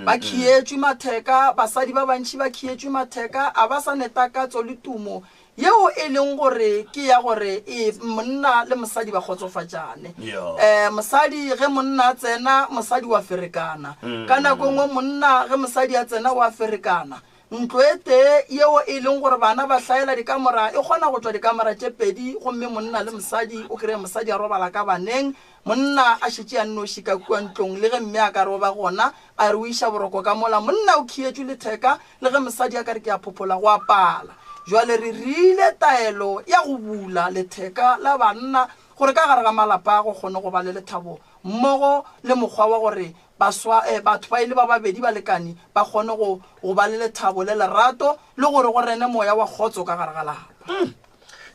Ba khietšwe matheka, basadi ba bantši ba khietšwe matheka, a ba sa ne takatso le tumo yeo e leng gore ke ya gore e monna le mosadi ba kgotsofatšane. Um mosadi ge monna a tsena, mosadi wa ferekana. Ka nako e nngwe monna ge mosadi a tsena wa ferekana. Ntlo e tee yeo e leng gore bana ba hlaela dikamora e kgona go tšwa dikamora tše pedi gomme monna le mosadi o kry-e mosadi a robala ka baneng, monna a šetše a nnoši ka kua ntlong le ge mme a ka re o ba gona a re o iša boroko ka mola monna o khietšwe letheka le ge mosadi a ka re ke a phophola go a pala. Jwale re rile taelo ya go bula letheka la banna gore ka gare ga malapa go kgone go ba le lethabo mmogo le mokgwa wa gore Baswa, eh, batho ba e le ba babedi balekani ba kgone go, go ba le lethabo le lerato le gore go rene moya wa kgotso ka gare ga lapa.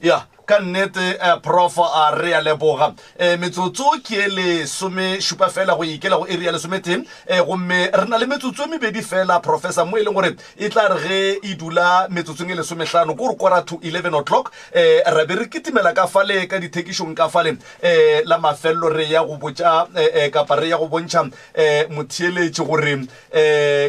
Ya, ka nnete, eh, Prof, a re a leboga. Eh, metsotso ke e lesomešupa fela go ikela go iri ya lesometee, eh, gomme re na le metsotso e mebedi fela, Professor, mo e leng gore e tla re ge e dula metsotsong e lesomehlano, ko re kora to 11 o'clock, eh, ra be re kitimela ka fale ka dithekišong ka fale, um la mafelelo re ya go botša eh, eh, kapa re ya go bontšha um motheeletši gore um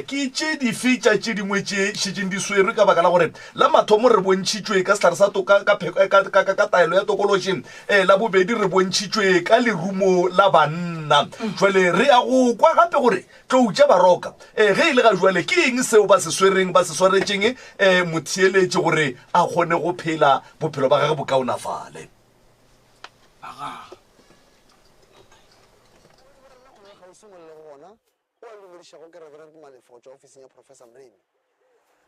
ke tše dife tša tše dingwe tše šetšeng di swerwe ka baka la gore la mathomo re bontšhitšwe ka sehlare sa toka ka, ka, ka, ka, ka taelo ya tokološi um la bobedi re bontšhitšwe ka lerumo la banna jwale re ya go kwa gape gore tlou tša baroka um ge e le ga jwale ke eng seo ba se swereng ba se swaretšeng um motheeletši gore a kgone go phela bophelo ba gage bo kaonafale Aga. Kgauswi mo le lego gona, o a dumedišago ke Reverend Malefo go tšwa ofising ya Professor Mremi.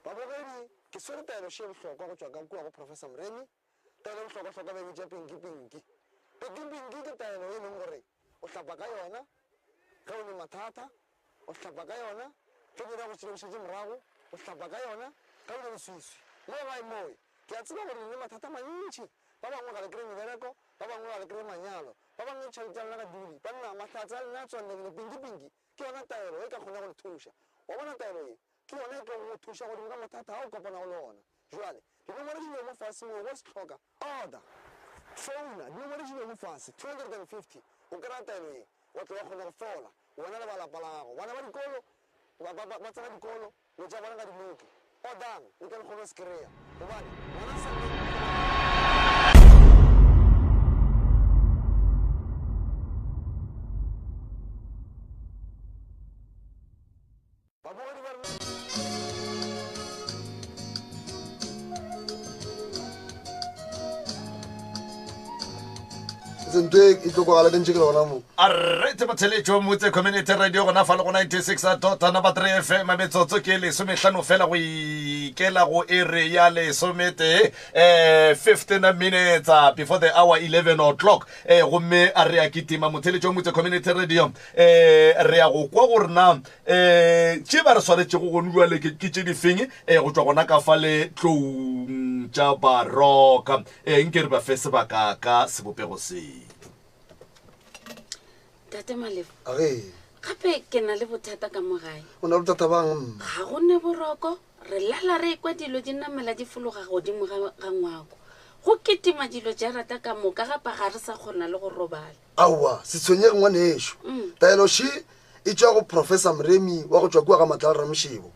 Babogedi, ke swere taelo še bohlokwa go tšwa ka kua go Professor Mremi. Taelo e bohlokwahlokwa ba e bitša Pinki-Pinki. Pinki-Pinki ke taelo e leng gore o hlapa ka yona ge o ne mathata, o hlapa ka yona ge dira go šetše go šetše morago, o hlapa ka yona ge o ne leswiswi. Mo gae mowe, ke a tseba gore le ne mathata mantši Ba bangwe ga le kreye mebereko, ba bangwe ga le kreye manyalo, ba bangwe ditšhelete tša lena ga di dule. Banna, mahlatse a lena a tswallegile pinki-pinki. Ke yona taelo e ka kgonago go le thuša. Wa bona taelo ye? Ke yona e tlogo go thuša godimo ga mathata a o kopanago le ona. Jwale, dinomoro di lego mo fase moo, ge o se hloka, order, founa, dinomoro di lego mo fase, 250, o kry-a taelo ye, wa tlo wa kgona go fola, wena le ba lapa la gago. Bana ba dikolo, ba, ba, ba, ba tsena dikolo, Dilo tša bona ga di loke. Odang, le tle le kgone go se kry-a. Gobane, ngwana a sa lleng. Babogedi ba rena. Ntho e e tlo kwagala ke ntše ke le gona mo. Arete motheletšo motse community radio gona fa le go 96 dot number 3 fm metsotso ke lesomehlano fela go ikela go ere ya lesometee eh 15 minutes uh, before the hour 11 o'clock eh gomme a re ya kitima motheletšo motse community radio eh re ya go kwa gore na eh tše ba re swaretšego gone jwale ke ke tše difeng eh go tšwa gona ka fa le tloung tša baroka eh nke re ba fe sebaka ka sebopego se Tate Malefo, Age, gape ke na le bothata ka mo gae. o na le bothata bang mma? Ga go ne boroko, re lala re ekwa dilo di namela di fologa godimo ga, ga ngwako. Go kitima dilo tša rata ka moka gape ga re sa kgona le go robala. Aowa, se tshwenyege ngwanešu. Taelo še e tšwa go Professor Mremi wa go tšwa kua ga Matlala Ramšebo.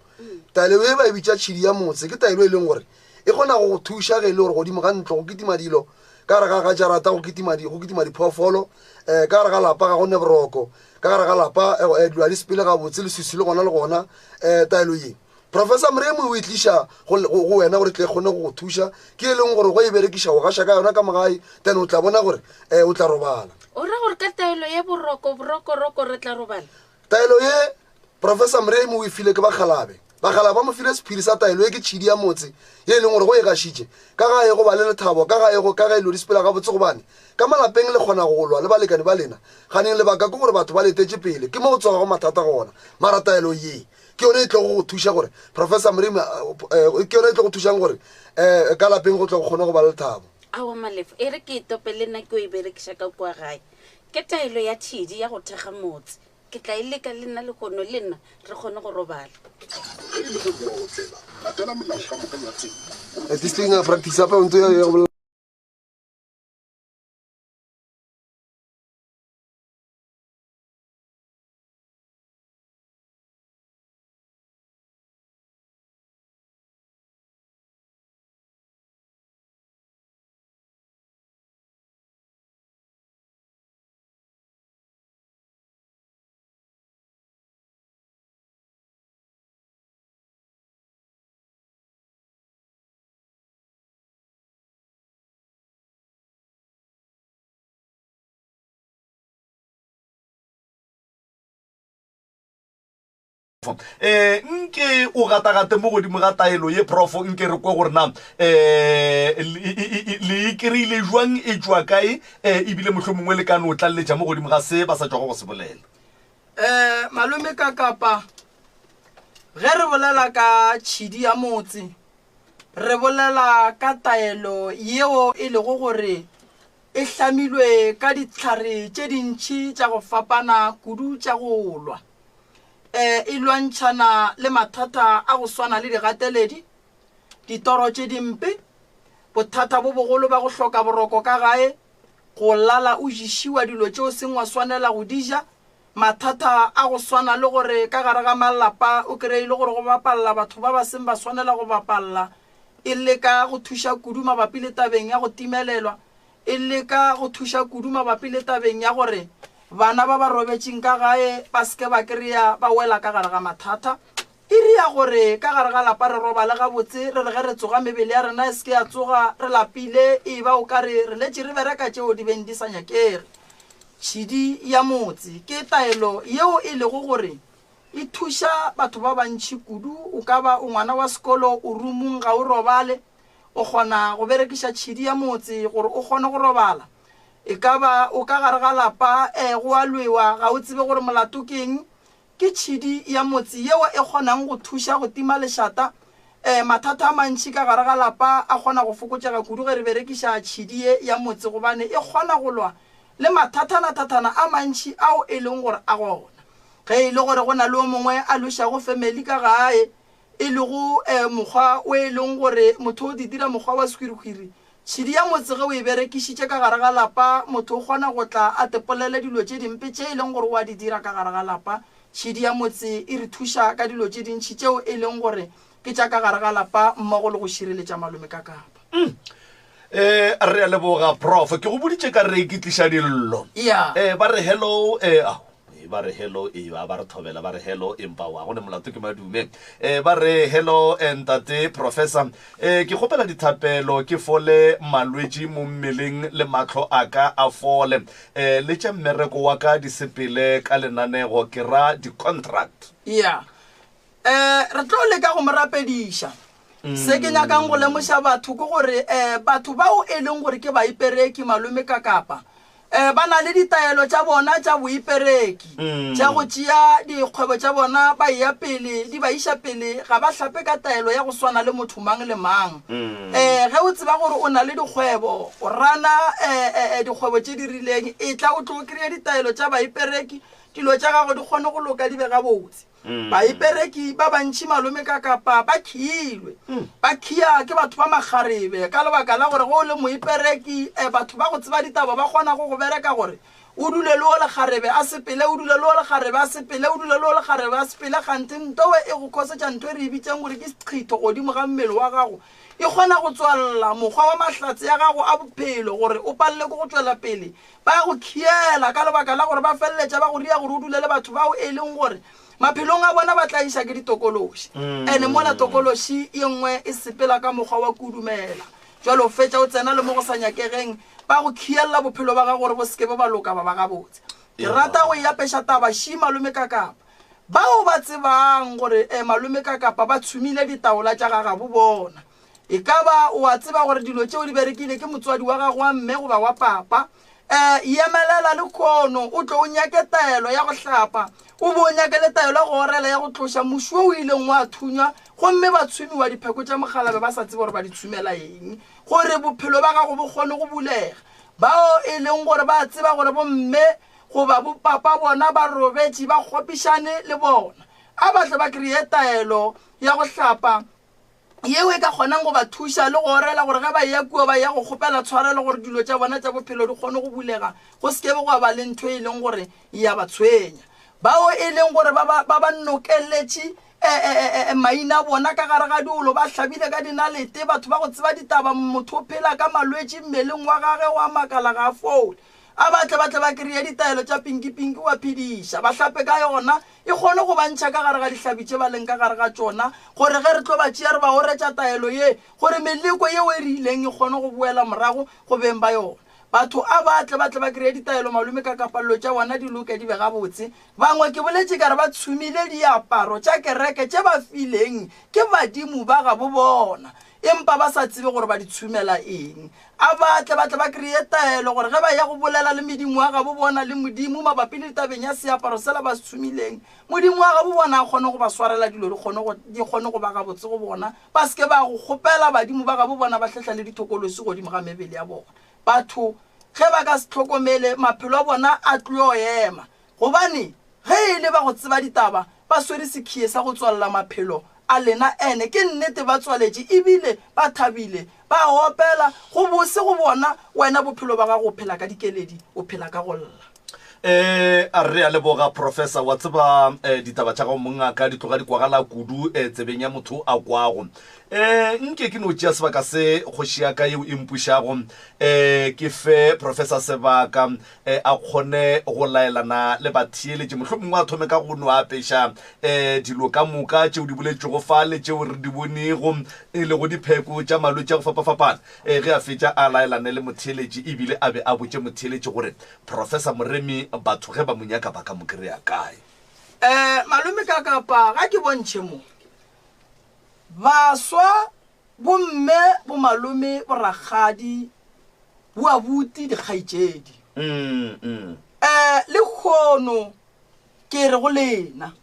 Taelo ye ba e bitša tšhidi ya motse. Ke taelo e leng gore e kgona go go thuša ge e le gore godimo ga ntlo go kitima dilo, ka gare ga ga jarata go kitima di, go kitima diphoofolo, um ka gare ga lapa ga go ne boroko, ka gare ga lapa um dilo ga di sepele gabotse, leswiswi le gona le gona. Um taelo ye Professor Moremi o e tliša go, go, go wena gore e tle e kgone go go thuša. Ke e leng gore go e berekiša go gaša ka yona ka mogae, then o tla bona gore um o tla robala. O ra gore ka taelo ye boroko, borokoroko re tla robala? Taelo ye Professor Moremi o e file ke bakgalabe. Bakgalabe ba mo file sephiri sa taelo ye ke tšhidi ya motse ye e leng gore go e gašitše ka gae go ba le lethabo ka gae go ka ge dilo di sepela gabotse gobane ka malapeng le kgona go lwa le balekane ba lena ganeng lebaka ke gore batho ba letetše pele ke mo go tsogago mathata gona mara taelo ye ke yone e tlogo go thuša gore Professor Moremi eh, ke yone e tlo go thušang gore um ka lapeng go tlo go kgone go ba le lethabo. Aowa Malefo, e re ke e tope le nna ke o e berekiša ka kua gae. Ke taelo ya tšhidi ya go thekga motse. Ke tla e leka le nna lehono, le nna re kgone go robala. Ge e le ge o a otlela, latela melao ka moka ya tsela. This thing I practice up on to Um nke o gatagate mo godimo ga taelo ye profo nke re kwe gore na um le e kry-ile jwang e tšwa kae um ebile mohlho mongwe le ka no tlaleletša mo godimo ga se ba sa tšwago go se bolela. Um malome ka kapa ge re bolela ka tšhidi ya motse re bolela ka taelo yeo e lego gore e hlamilwe ka dihlare tše dintši tša go fapana kudu tša go lwa. E, e lwantšhana le mathata a go swana le digateledi, ditoro tše dimpe, bothata bo bogolo ba go hloka boroko ka gae, go lala o ješiwa dilo tše o seng wa swanela go di ja, mathata a go swana le gore ka gare ga malapa o kreye e le gore go bapalla batho ba ba seng ba swanela go bapalla, e leka go thuša kudu mabapi le tabeng ya go timelelwa, e leka go thuša kudu mabapi le tabeng ya gore bana ba ba robetšeng ka gae ba se ke ba kry-a ba wela ka gare ga mathata. E ria gore ka gare ga lapa re robale gabotse, re re ge re tsoga mebele ya rena e se ke ya tsoga re lapile, e ba o ka re re letše re bereka tšeo di beng di sa nyakege. Tšhidi ya motse ke taelo yeo e lego gore e thuša batho ba bantši kudu. O ka ba o ngwana wa sekolo, o roomong ga o robale, O kgona go berekiša tšhidi ya motse gore o kgone go robala. E ka ba o ka gare ga lapa, e, go a lwewa, ga o tsebe gore molato ke eng. Ke tšhidi ya motse yeo e kgonang go thuša go tima lešata. E, mathata a mantši ka gare ga lapa a kgona go fokotšega kudu ge re berekiša tšhidi ye ya motse gobane e kgona go lwa le mathathanathathana a mantši ao e leng gore a gona. Ge e le gore go na le o mongwe a lwešago family ka gae, e lego mokgwa o e leng gore motho o di dira mokgwa wa sehwirihwiri. Tšhidi ya motse ge o e berekišitše ka gare ga lapa, motho o kgona go tla a tepolele dilo tše dimpe tše e leng gore o a di dira ka gare ga lapa. Tšhidi ya motse e re thuša ka dilo tše dintši tšeo e leng gore ke tša ka gare ga lapa mmogo le go šireletša malome ka kapa. Eh, re a leboga prof ke go boditše ka re ke tliša dillo Yeah. eh, ba re hello eh, ao, eh, ba re hello eh, ba ba re thobela ba re hello empa wa go ne molato ke madume eh, ba re hello eh, ntate professor eh, ke kgopela dithapelo ke fole malwetši mo mmeleng le mahlo a ka a fole eh, le tša mmereko wa ka di sepele ka lenanego ke ra di-contract Yeah. Um re tlo leka go mo rapediša. Se ke nyakang go lemoša batho ke gore um batho bao e leng gore ke baipereki malome ka kapa um ba na le ditaelo tša bona tša boipereki tša go tšea dikgwebo tša bona ba eya pele di ba iša pele ga ba hlape ka taelo ya go swana le motho mang le mang. Um ge o tseba gore o na le dikgwebo o rana um dikgwebo tše di rileng etla o tlo kry-a ditaelo tša baipereki dilo tša gago di kgone go loka di be gabotse. Baipereki ba bantši malome ka kapa ba khilwe. Ba khia ke batho ba makgarebe ka lebaka la gore ge o le moipereki eh, batho ba go tseba ditaba ba kgona go go bereka gore O dule le o lekgarebe a sepele, o dule le o lekgarebe a sepele, o dule le o lekgarebe a sepele, kganthe ntowe e go khosetša ntho e re e bitsang gore ke seqhitho godimo ga mmele wa gago. E kgona go tswalela mokgwa wa mahlatse ya gago a bophelo gore o palele ke go tšwela pele. Ba go khiela ka lebaka la gore ba feleletša ba go ria gore o dule le batho bao e leng gore maphelong a bona ba tlaiša ke ditokološi. Ene mola tokološi ye nngwe e sepela ka mokgwa wa kudumela. Jwale o fetša o tsena le mo go sa nyakegeng, ba go khiella bophelo ba gago gore bo se ke be ba loka ba ba gabotse. Ke rata go e apeša taba ši malome Kakapa. Bao ba tsebang gore eh, malome Kakapa ba tshumile ditaola tša gagabo bona. E ka ba o a tseba gore dilo tšeo di berekile ke motswadi wa gago wa mme goba wa papa. Um Yemelela lekhono o tlo o nyake taelo ya go hlapa, o be o nyake le taelo ya go orela ya go tloša muši wo o ileng wa thunywa gomme ba tshumiwa dipheko tša mogalabe ba sa tsebe gore ba di tshumela eng gore bophelo ba gago bo kgone go bulega. Bao e leng gore ba tseba gore bomme goba bopapa bona ba robetše ba kgopišane le bona, a ba tle ba kry-e taelo ya go hlapa yeo e ka kgonang go ba thuša le go orela gore ge ba eya kua ba ya go kgopela tshwarelo gore dilo tša bona tša bophelo di kgone go bulega, go se ke be gwa ba le ntho e leng gore e ya ba tshwenya. Bao e leng gore ba ba, ba ba nokeletše e, e, e, e, maina a bona ka gare ga diolo, ba hlabile ka dinalete, batho ba go tseba ditaba, motho o phela ka malwetši mmeleng wa gage, wa makala ga a fole. A ba tle ba tle ba kry-e ditaelo tša pinki-pinki wa phediša, ba hlape ka yona, e kgone go ba ntšha ka gare ga dihlabi tše ba leng ka gare ga tšona, gore ge re tlo ba tšea re ba oretša taelo ye, gore meleko yeo e re ileng e kgone go boela morago go beng ba yona. Batho a ba tle ba tle ba kry-e ditaelo malome ka kapallo tša bona di loke di be gabotse. Bangwe ke boletše ka re ba tshumile diaparo tša kereke tše ba fileng ke badimo ba gabo bona, empa ba sa tsebe gore ba di tshumela eng. A ba tle ba tle ba kry-e taelo gore ge ba ya go bolela le medimo wa gabo bona le Modimo mabapi le tabeng ya seaparo sela ba se tshumileng, Modimo wa gabo bona a kgone go ba swarela dilo di kgone go, di kgone go ba gabotse go bona, ba se ke ba go kgopela badimo ba gabo bona ba hlehla le dithokolosi godimo ga mebele ya bona. Batho ge ba ka se hlokomele, maphelo a bona a tlo ema. Gobane ge e le ba go tseba ditaba, ba swere sekhie sa go tswalela maphelo a lena, ene ke nnete ba tswaletše ebile ba thabile, ba opela, go bose go bona, wena bophelo ba gago o phela ka dikeledi, o phela ka go lla. E, a re a leboga Professor, wa tseba e, ditaba tša gago mongaka di tloga di kwagala kudu e, tsebeng ya motho a kwago. E, nke ke no tšea sebaka se kgoši ya ka yeo e mpušago e, ke fe Professor sebaka e, a kgone go laelana le batheeletši, mohlomongwe a thome ka go no apeša e, dilo ka moka tšeo di boletšwego fa le tšeo re di bonego e lego dipheko tša malwetši a go fapafapana. E, ge a fetša a laelane le motheeletši ebile a be a botše motheeletši gore Professor Moremi batho ge ba mo nyaka ba ka mo kry-a kae. Um malome ka kapa ga ke bontšhe mo baswa Bomme, bomalome, borakgadi, boabuti, dikgaetšedi. Um lehono ke re go lena,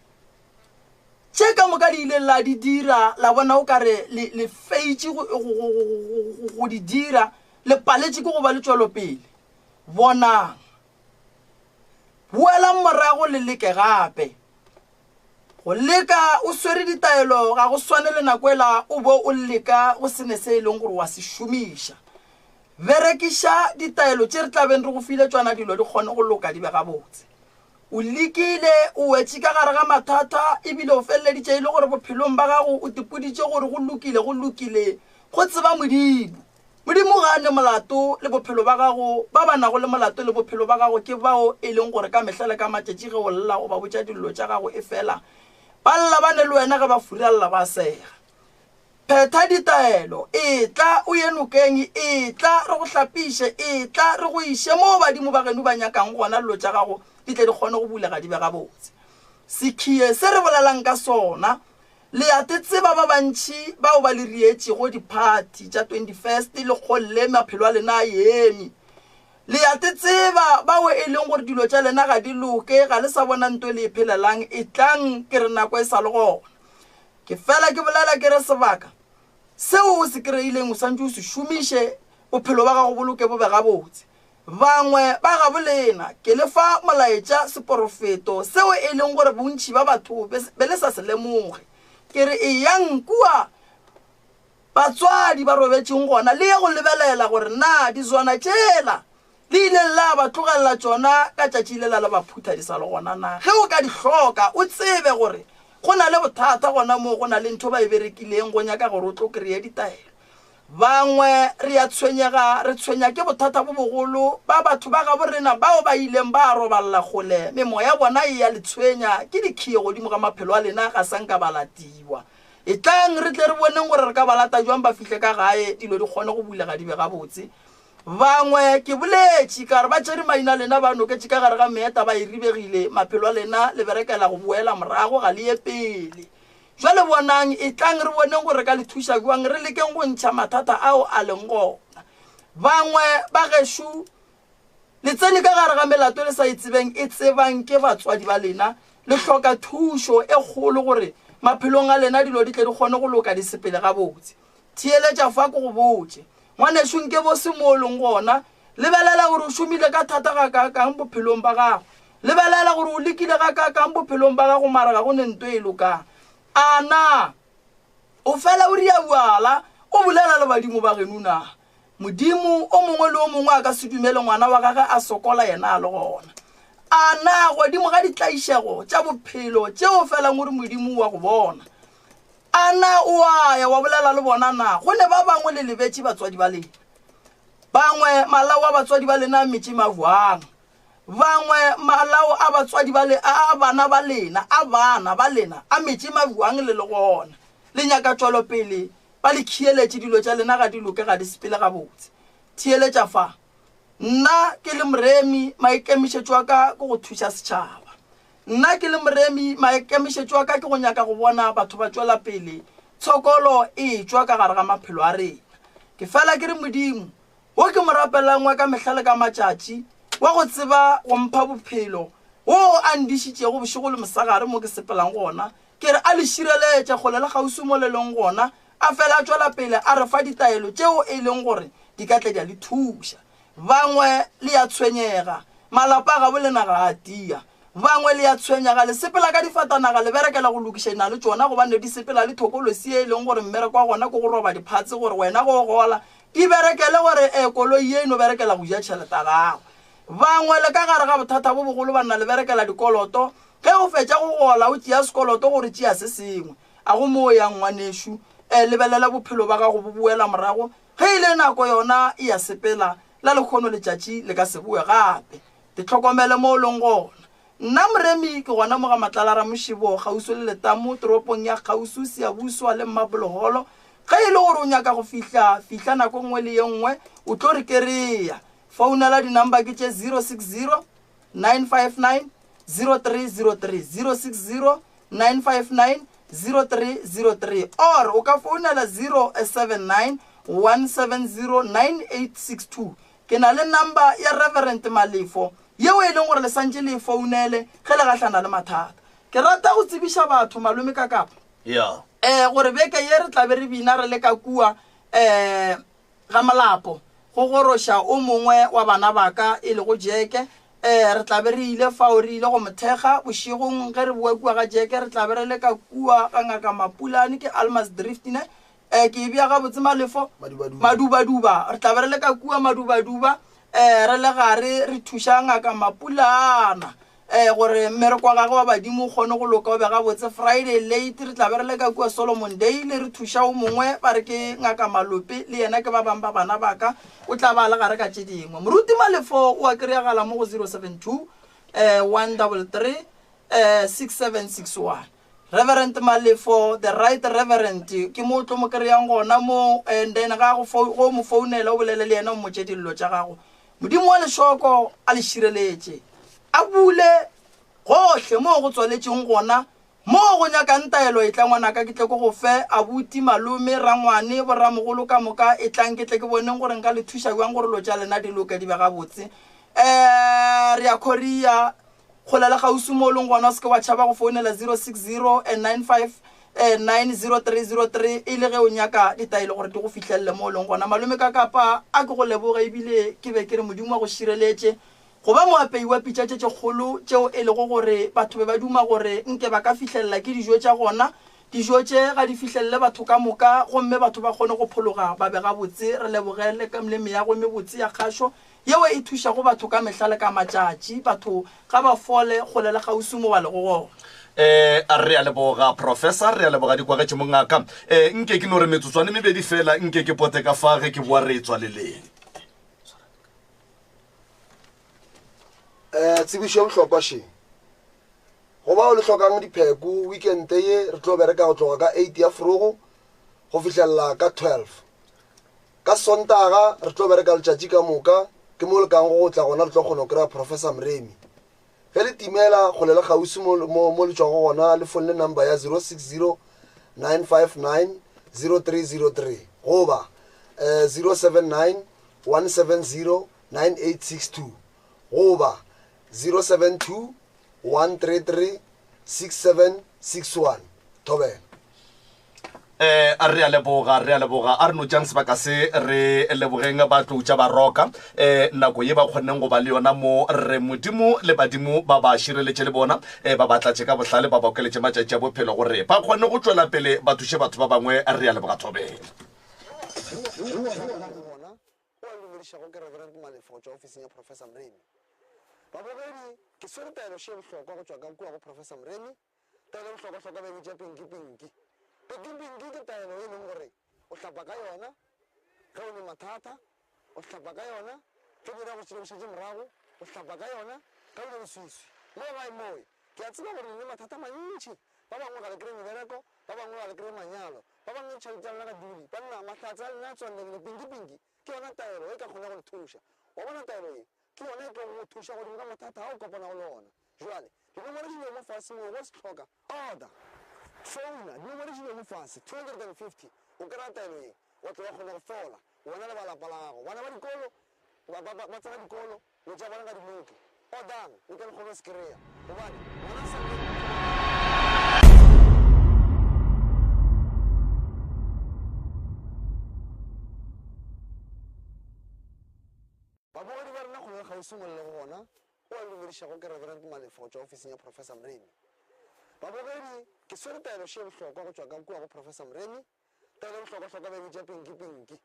tše ka moka le ileng la di dira, la bona o ka re le, le feitše go, go, go, go, go di dira, le paletše ke go ba le tšwelopele. Bonang, boelang morago le leke gape. Go leka o swere ditaelo ga go swane le nako ela o bo o leka go se ne se e leng gore wa se šomiša. Berekiša ditaelo tše re tla beng re go file tšona dilo di kgone go loka di be gabotse. O lekile, o wetše ka gare ga mathata ebile o feleleditše e le gore bophelong ba gago o tipoditše gore go lokile go lokile go tseba Modimo. Modimo ga a ne molato le bophelo ba gago. Ba ba nago le molato le bophelo ba gago ke bao e leng gore ka mehla le ka matšatši ge o lla o ba botša dillo tša gago, efela ba lla ba ne le wena ge ba furalla ba sega. Phetha ditaelo, etla o ye nokeng, etla re go hlapiše, etla re go iše moo badimo ba geno ba nyakang gona dillo tša gago di tle di kgone go bulega di be gabotse. Sekhie se re bolelang ka sona Le a te tseba ba bantši bao ba le rietšego diphathi tša 21st le kgolle maphelo a lena a eme. Le a te tseba bao e leng gore dilo tša lena ga di loke, ga le sa bona nto le e phelelang, etlang ke re nako e sa le gona. Ke fela ke bolela ke re sebaka seo o se kry-ileng o swantše o se šomiše, bophelo ba gago bo loke bo be gabotse. Bangwe ba gabo lena, ke le fa molaetša, seporofeto, seo e leng gore bontši ba batho be, be le sa se lemoge. Ke re, eyang kua batswadi ba robetšeng gona, le ye go lebelela gore na dizwana tšela Le ileng la ba tlogelela tšona ka tšatši lela la ba phutha di sa le gona na? Ge o ka di hloka, o tsebe gore go na le bothata gona moo, go na le ntho ba e berekileng go nyaka gore o tlo kreye ditaelo. Bangwe re a tshwenyega, re tshwenya ke bothata bo bogolo ba batho ba gabo rena bao ba ileng ba robalela kgole, memoya bona e ya le tshwenya ke dikhiye godimo ga maphelo a lena, ga sa nka ba latiwa. Etlang re tle re boneng gore re ka ba lata jwang ba fihle ka gae, dilo di kgone go bulega di be gabotse. Bangwe ke boletše ka re ba tšere maina a lena ba noketše ka gare ga meeta ba e ribegile, maphelo a lena le berekela go boela morago ga le ye pele. Jwale bonang, etlang re boneng gore re ka le thuša bjang, re lekeng go ntšha mathata ao a leng gona. Bangwe ba gešo le tsene ka gare ga melato le sa e tsebeng e tsebang ke batswadi ba lena, le hloka thušo e kgolo gore maphelong a lena dilo di tle di kgone go loka di sepele gabotse. Theeletša fa ke go botše. Ngwanešu, nke bo se mo o leng gona. Lebelela gore o šomile ka thata gakaakang bophelong ba gago. Lebelela gore o lekile gakaakang bophelong ba gago mara ga go ne nto e lokang. A na o fela o riabuala o bolela le badimo ba geno na? Modimo o mongwe le o mongwe a ka se dumele ngwana wa gage a sokola yena a le gona. A na godimo ga ditlaišego tša bophelo tšeo felang o re Modimo o a go bona? A na o a ya wa bolela le bona na? Go ne ba bangwe le lebetše batswadi ba lena. Bangwe malao a batswadi ba lena a metše mabjang. Bangwe malao a batswadi ba le a bana ba lena a bana ba lena a metše mabjang le le gona. Le nyaka tšwelopele ba le khieletše dilo tša lena ga di loke ga di sepele gabotse. Theeletša fa. Nna ke le moremi maikemišetšo a ka ke go thuša setšhaba. Nna ke le moremi maikemišetšo a ka ke go nyaka go bona batho ba tšwela pele tshokolo e etšwa ka gare ga maphelo a rena. Ke fela ke re Modimo, wo ke mo rapelang wa ka mehla le ka matšatši, wa go tseba go mpha bophelo, woo a ndišitšego bošego le mosegare mo ke sepelang gona, ke re a le šireletše kgole le kgauswi mo le leng gona, a fela a tšwela pele a re fa ditaelo tšeo e leng gore di ka tle di a le thuša. Bangwe le ya tshwenyega, malapa a gabo lena ga a tia. Bangwe le ya tshwenyega, le sepela ka difatanaga, le berekela go lokišana le tšona gobane di sepela le thokolosi ye e leng gore mmereko wa gona ke go roba diphatse gore wena ge o gola di berekele gore e koloi ye e no berekela go ja tšhelete ya gago. Bangwe le ka gare ga bothata bo bogolo banna le berekela dikoloto, ge o fetša go gola o tšea sekoloto gore tšea se sengwe. A go mo o yang ngwanešu? E, lebelela bophelo ba gago bo boela morago. Ge e le nako yona e ya sepela, la lekgono letšatši le ka se boe gape. Te hlokomele mo o leng gona. Nna Moremi ke gona mo ga Matlala Ramošebo, kgauswi le Letamo, toropong ya kgauswi, Siyabuswa le Mmaboloholo. Ge e le gore o nyaka go fihla, fihla nako nngwe le ye nngwe, o tlo re kereya. Founela di-number ke tše 060 959 0303, 060 959 0303 or o ka founela 079 170 9862. Ke na le number ya Reverend Malefo yeo e leng gore le santše le e founele ge le gahlana le mathata. Ke rata go tsebiša batho malome ka kapa Yeah. eh gore beke ye re tla be re bina re le ka kua eh ga molapo go goroša o mongwe wa bana ba ka e lego Jeke. Ee, re tla be re ile fao, re ile go mo thekga. Bošegong ge re boa kua ga Jeke, re tla be re le ka kua ga Ngaka Mapulane, ke Almas Drift, ne? Ee, ke e bea gabotse, Malefo? Madubaduba. Madubaduba. Re tla be re le ka kua Madubaduba, ee, re le gare re thuša Ngaka Mapulana. Ee, gore mmereko wa gagwe wa badimo o kgone go loka o be gabotse. Friday late re tla be re le ka kua Solomon Dale re thuša o mongwe ba re ke Ngaka Malope, le yena ke ba bang ba bana ba ka, o tla ba a le gare ka tše dingwe. Moruti Malefo o a kry-agala mo go 072 133 6761. Reverend Malefo, the right reverend, ke mo o tlo mo kry-ang gona mo, and then ga go go mo founela o bolele le yena o mmotše dillo tša gago. Modimo wa lešoko a le šireletše, a bule gohle moo go tswaletšeng gona, moo go nyakang taelo. Etla ngwanaka ke tle ke go fe, abuti, malome, rangwane, boramogolo ka moka, etlang ke tle ke boneng gore nka le thuša bjang gore lo tša lena di loke di be gabotse. Um re ya Korea, kgole le kgauswi mo o leng gona, o se ke wa tšhaba go founela 060 95 90303 e le ge o nyaka ditaelo gore di go fihlelele mo o leng gona. Malome ka kapa a ke go leboge ebile ke be ke re Modimo a go šireletše go ba moapei wa pitša tše tše kgolo tšeo e lego gore batho be ba duma gore nke ba ka fihlelela ke dijo tša gona. Dijo tše ga di fihlelele batho ka moka gomme batho ba kgone go phologa ba be gabotse. Re leboge le meago e mebotse ya kgašo. yeo e thušago batho ka mehla le ka matšatši, batho ga ba fole kgole le kgauswi mo ba lego gona. Eh, a re a leboga professor, re a leboga dikwagetše mongaka. Eh, nke ke no re metsotswane mebedi fela, nke ke pote ka fa ge ke boa re e tswaleleng. Eh, tsebišo ya bohlokwa še. Go bao le hlokang dipheko, weekend ye re tlo bereka go tloga ka 8 ya forogo go fihlelela ka 12. Ka Sontaga re tlo bereka letšatši ka moka, ke mo le kang go tla gona re tlo kgona go kry-a Professor Mremi. Ge le timela kgole le kgauswi mo, mo, mo le tšwago gona le fonle number ya 060 959 0303 goba eh, 079 170 9862 goba 072 133 6761. Thobela. Eh, a re a leboga, re a leboga. A re no tšang sebaka se re lebogeng ba tlou tša baroka eh, nako ye ba kgonneng go ba le yona mo re modimo le badimo ba ba šireletše le bona eh, ba ba tlatše ka bohlale ba ba okeletše matšatši a bophelo gore ba kgone go tšwela pele ba thuše batho ba bangwe. Re a leboga thobela. Gona o a dumedišago ke Reverend Malefo go tšwa ofising ya Professor Mremi. Babogedi, ke swere taelo še bohlokwa go tšwa ka kua go Professor Mremi. Taelo e bohlokwahlokwa ba e bitša pinki-pinki. Pinki-pinki ke taelo e leng gore o hlapa ka yona ge o ne mathata, o hlapa ka yona ge dira go šetše morago, o hlapa ka yona ge o ne leswiswi. Mo gae mowe, ke a tseba gore le ne mathata a mantši. Ba bangwe ga le kry-e mebereko, ba bangwe ga le kry-e manyalo, ba bangwe ditšhelete tša lena ga dule. Banna, mahlatse a lena a tswallegile. Pinki-pinki ke yona taelo e ka kgonago go le thuša. Wa bona taelo ye? Ke yona e tlogo go thuša godimo ga mathata a o kopanago le ona. Bjale, dinomoro di lego mo fase moo, go se hloka, order, founa, dinomoro di lego mo fase, 250, o kry-a taelo ye, wa tlo wa kgona go fola, wena le ba lapa la gago. Bana ba dikolo, ba, ba, ba, ba tsena dikolo, dilo tša bona ga di loke. Ordang, le tle le kgone go se kry-a. Gobane, ngwana a sa Babogedi ba rena kgole le kgauswi mo le lego gona, o a dumedišago ke Reverend Malefo go tšwa ofising ya Professor Mremi. Babogedi, ke swere taelo še bohlokwa go tšwa ka kua go Professor Mremi. Taelo e bohlokwahlokwa ba e bitša pinki-pinki.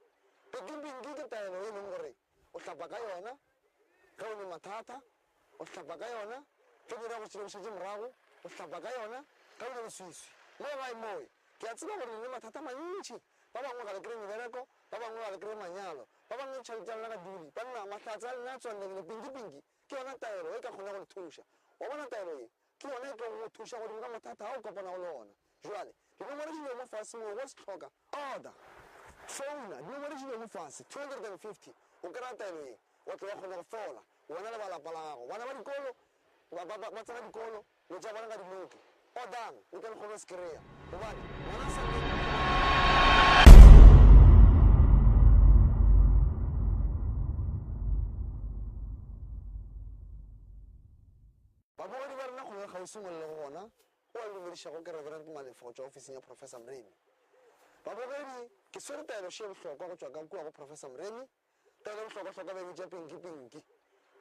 Pinki-pinki ke taelo e leng gore o hlapa ka yona ge o ne mathata, o hlapa ka yona ge dira go šetše morago, o hlapa ka yona ge o ne leswiswi. Mo gae mowe, ke a tseba gore le ne mathata a mantši. Ba bangwe ga le kry-e mebereko, ba bangwe ga le kry-e manyalo, Ba bangwe ditšhelete tša lena ga dule. Banna, mahlatse a lena a tswallegile. Pinki-pinki ke yona taelo e ka kgonago go le thuša. Wa bona taelo ye? Ke yona e tlogo go thuša godimo ga mathata a o kopanago le ona. Bjale, dinomoro di lego mo fase moo go se hloka, order. Founa, dinomoro di lego mo fase, 250, o kry-a taelo ye, wa tlo wa kgona go fola, wena le ba lapa la gago. Bana ba dikolo, ba, ba, ba, ba tsena dikolo, Dilo tša bona ga di loke. Ordang, le tle le kgone go se kry-a. Gobane, ngwana a sa Babogedi ba rena kgole le kgauswi mo le lego gona, o a dumedišago ke Reverend Malefo go tšwa ofising ya Professor Mremi. Babogedi, ke swere taelo še bohlokwa go tšwa ka kua go Professor Mremi. Taelo e bohlokwahlokwa ba e bitša pinki-pinki.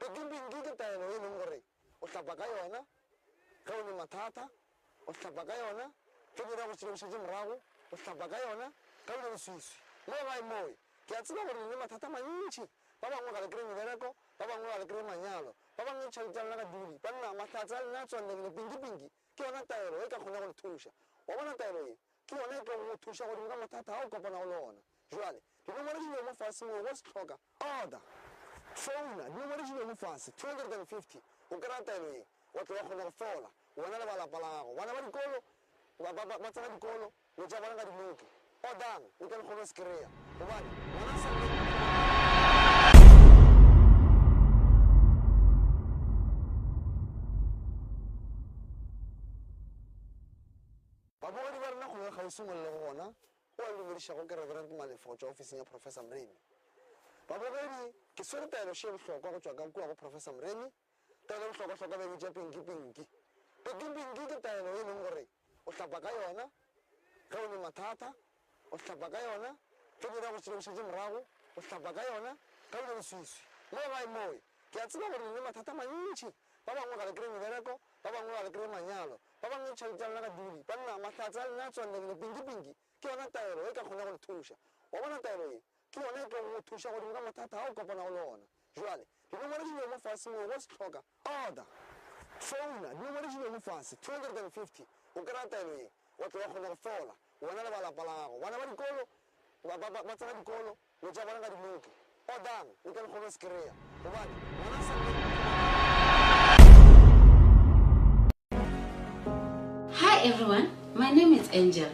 Pinki-pinki ke taelo e leng gore o hlapa ka yona ge o ne mathata, o hlapa ka yona ge dira go šetše morago, o hlapa ka yona ge o ne leswiswi. Mo gae mowe, ke a tseba gore le ne mathata a mantši. Ba bangwe ga le kry-e mebereko, ba bangwe ga le kry-e manyalo, ba bangwe ditšhelete tša lena ga dule. Banna, mahlatse a lena a tswallegile. Pinki-pinki ke yona taelo e ka kgonago go le thuša. Wa bona taelo ye? Ke yona e tlogo go thuša godimo ga mathata a o kopanago le ona. Bjale, dinomoro di lego mo fase moo go se hloka, order. Founa, dinomoro di lego mo fase, 250, o kry-a taelo ye, wa tlo wa kgona go fola, wena le ba lapa la gago. Bana ba dikolo, ba, ba, ba, ba tsena dikolo, dilo tša bona ga di loke. Ordang, le tle le kgone go se kry-a. Gobane, ngwana a sa. Babogedi ba rena kgole le kgauswi mo le lego gona, o a dumedišago ke Reverend Malefo go tšwa ofising ya Professor Mremi. Babogedi, ke swere taelo še bohlokwa go tšwa ka kua go Professor Mremi. Taelo e bohlokwahlokwa ba e bitša pinki-pinki. Pinki-pinki ke taelo e leng gore o hlapa ka yona ge o ne mathata, o hlapa ka yona ge dira go šetše morago, o hlapa ka yona ge o ne leswiswi. Mo gae mowe, ke a tseba gore le ne mathata a mantši. Ba bangwe ga le kry-e mebereko, ba bangwe ga le kry-e manyalo, Ba bangwe ditšhelete tša lena ga dule. Banna, mahlatse a lena a tswallegile. Pinki-pinki ke yona taelo e ka kgonago go le thuša. Wa bona taelo ye? Ke yona e tlogo go thuša godimo ga mathata a o kopanago le ona. Bjale, Dinomoro di mo fase mo, go se hloka, order, founa, dinomoro di mo fase, 250, o kry-a taelo ye, wa tlo wa kgona go fola, wena le ba lapa la gago. Bana ba dikolo, ba, ba, ba, ba tsena dikolo, dilo tša bona ga di loke. Ordang, le tle le kgone go se kry-a, gobane ngwana a sa lle. Hi everyone, my name is Angel.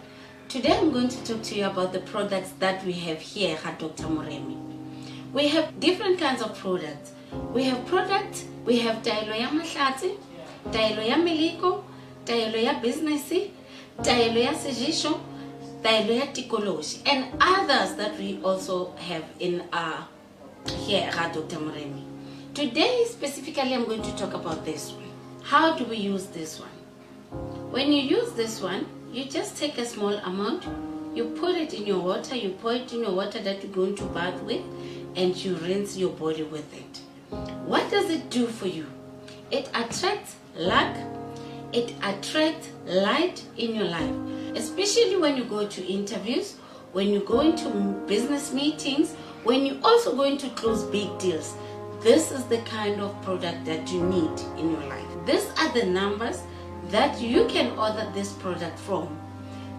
Today I'm going to talk to you about the products that we have here at Dr. Moremi. We have different kinds of products. We have products, we have taelo ya mahlatse, taelo ya meleko, taelo ya business, taelo ya sejisho, taelo ya tikoloji, and others that we also have in our here at Dr. Moremi. Today specifically I'm going to talk about this one. How do we use this one? When you use this one, you just take a small amount, you put it in your water, you pour it in your water that you're going to bath with, and you rinse your body with it. What does it do for you? It attracts luck, it attracts light in your life, especially when you go to interviews, when you go into business meetings, when you're also going to close big deals. This is the kind of product that you need in your life. These are the numbers that you can order this product from.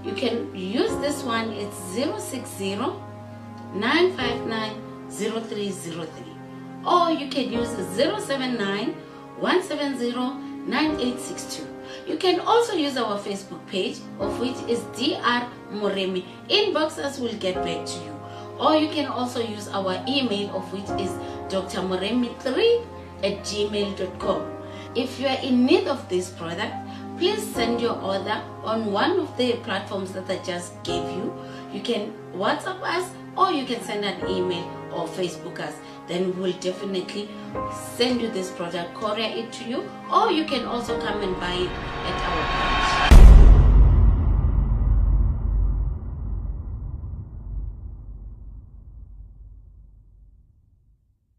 You can use this one, it's 060 959 0303. Or you can use 079 170 9862. You can also use our Facebook page, of which is DR Moremi. Inbox us, we'll get back to you. Or you can also use our email, of which is drmoremi3 at gmail.com. If you are in need of this product, please send your order on one of the platforms that I just gave you. You can WhatsApp us or you can send an email or Facebook us. Then we'll definitely send you this product, courier it to you, or you can also come and buy it at our.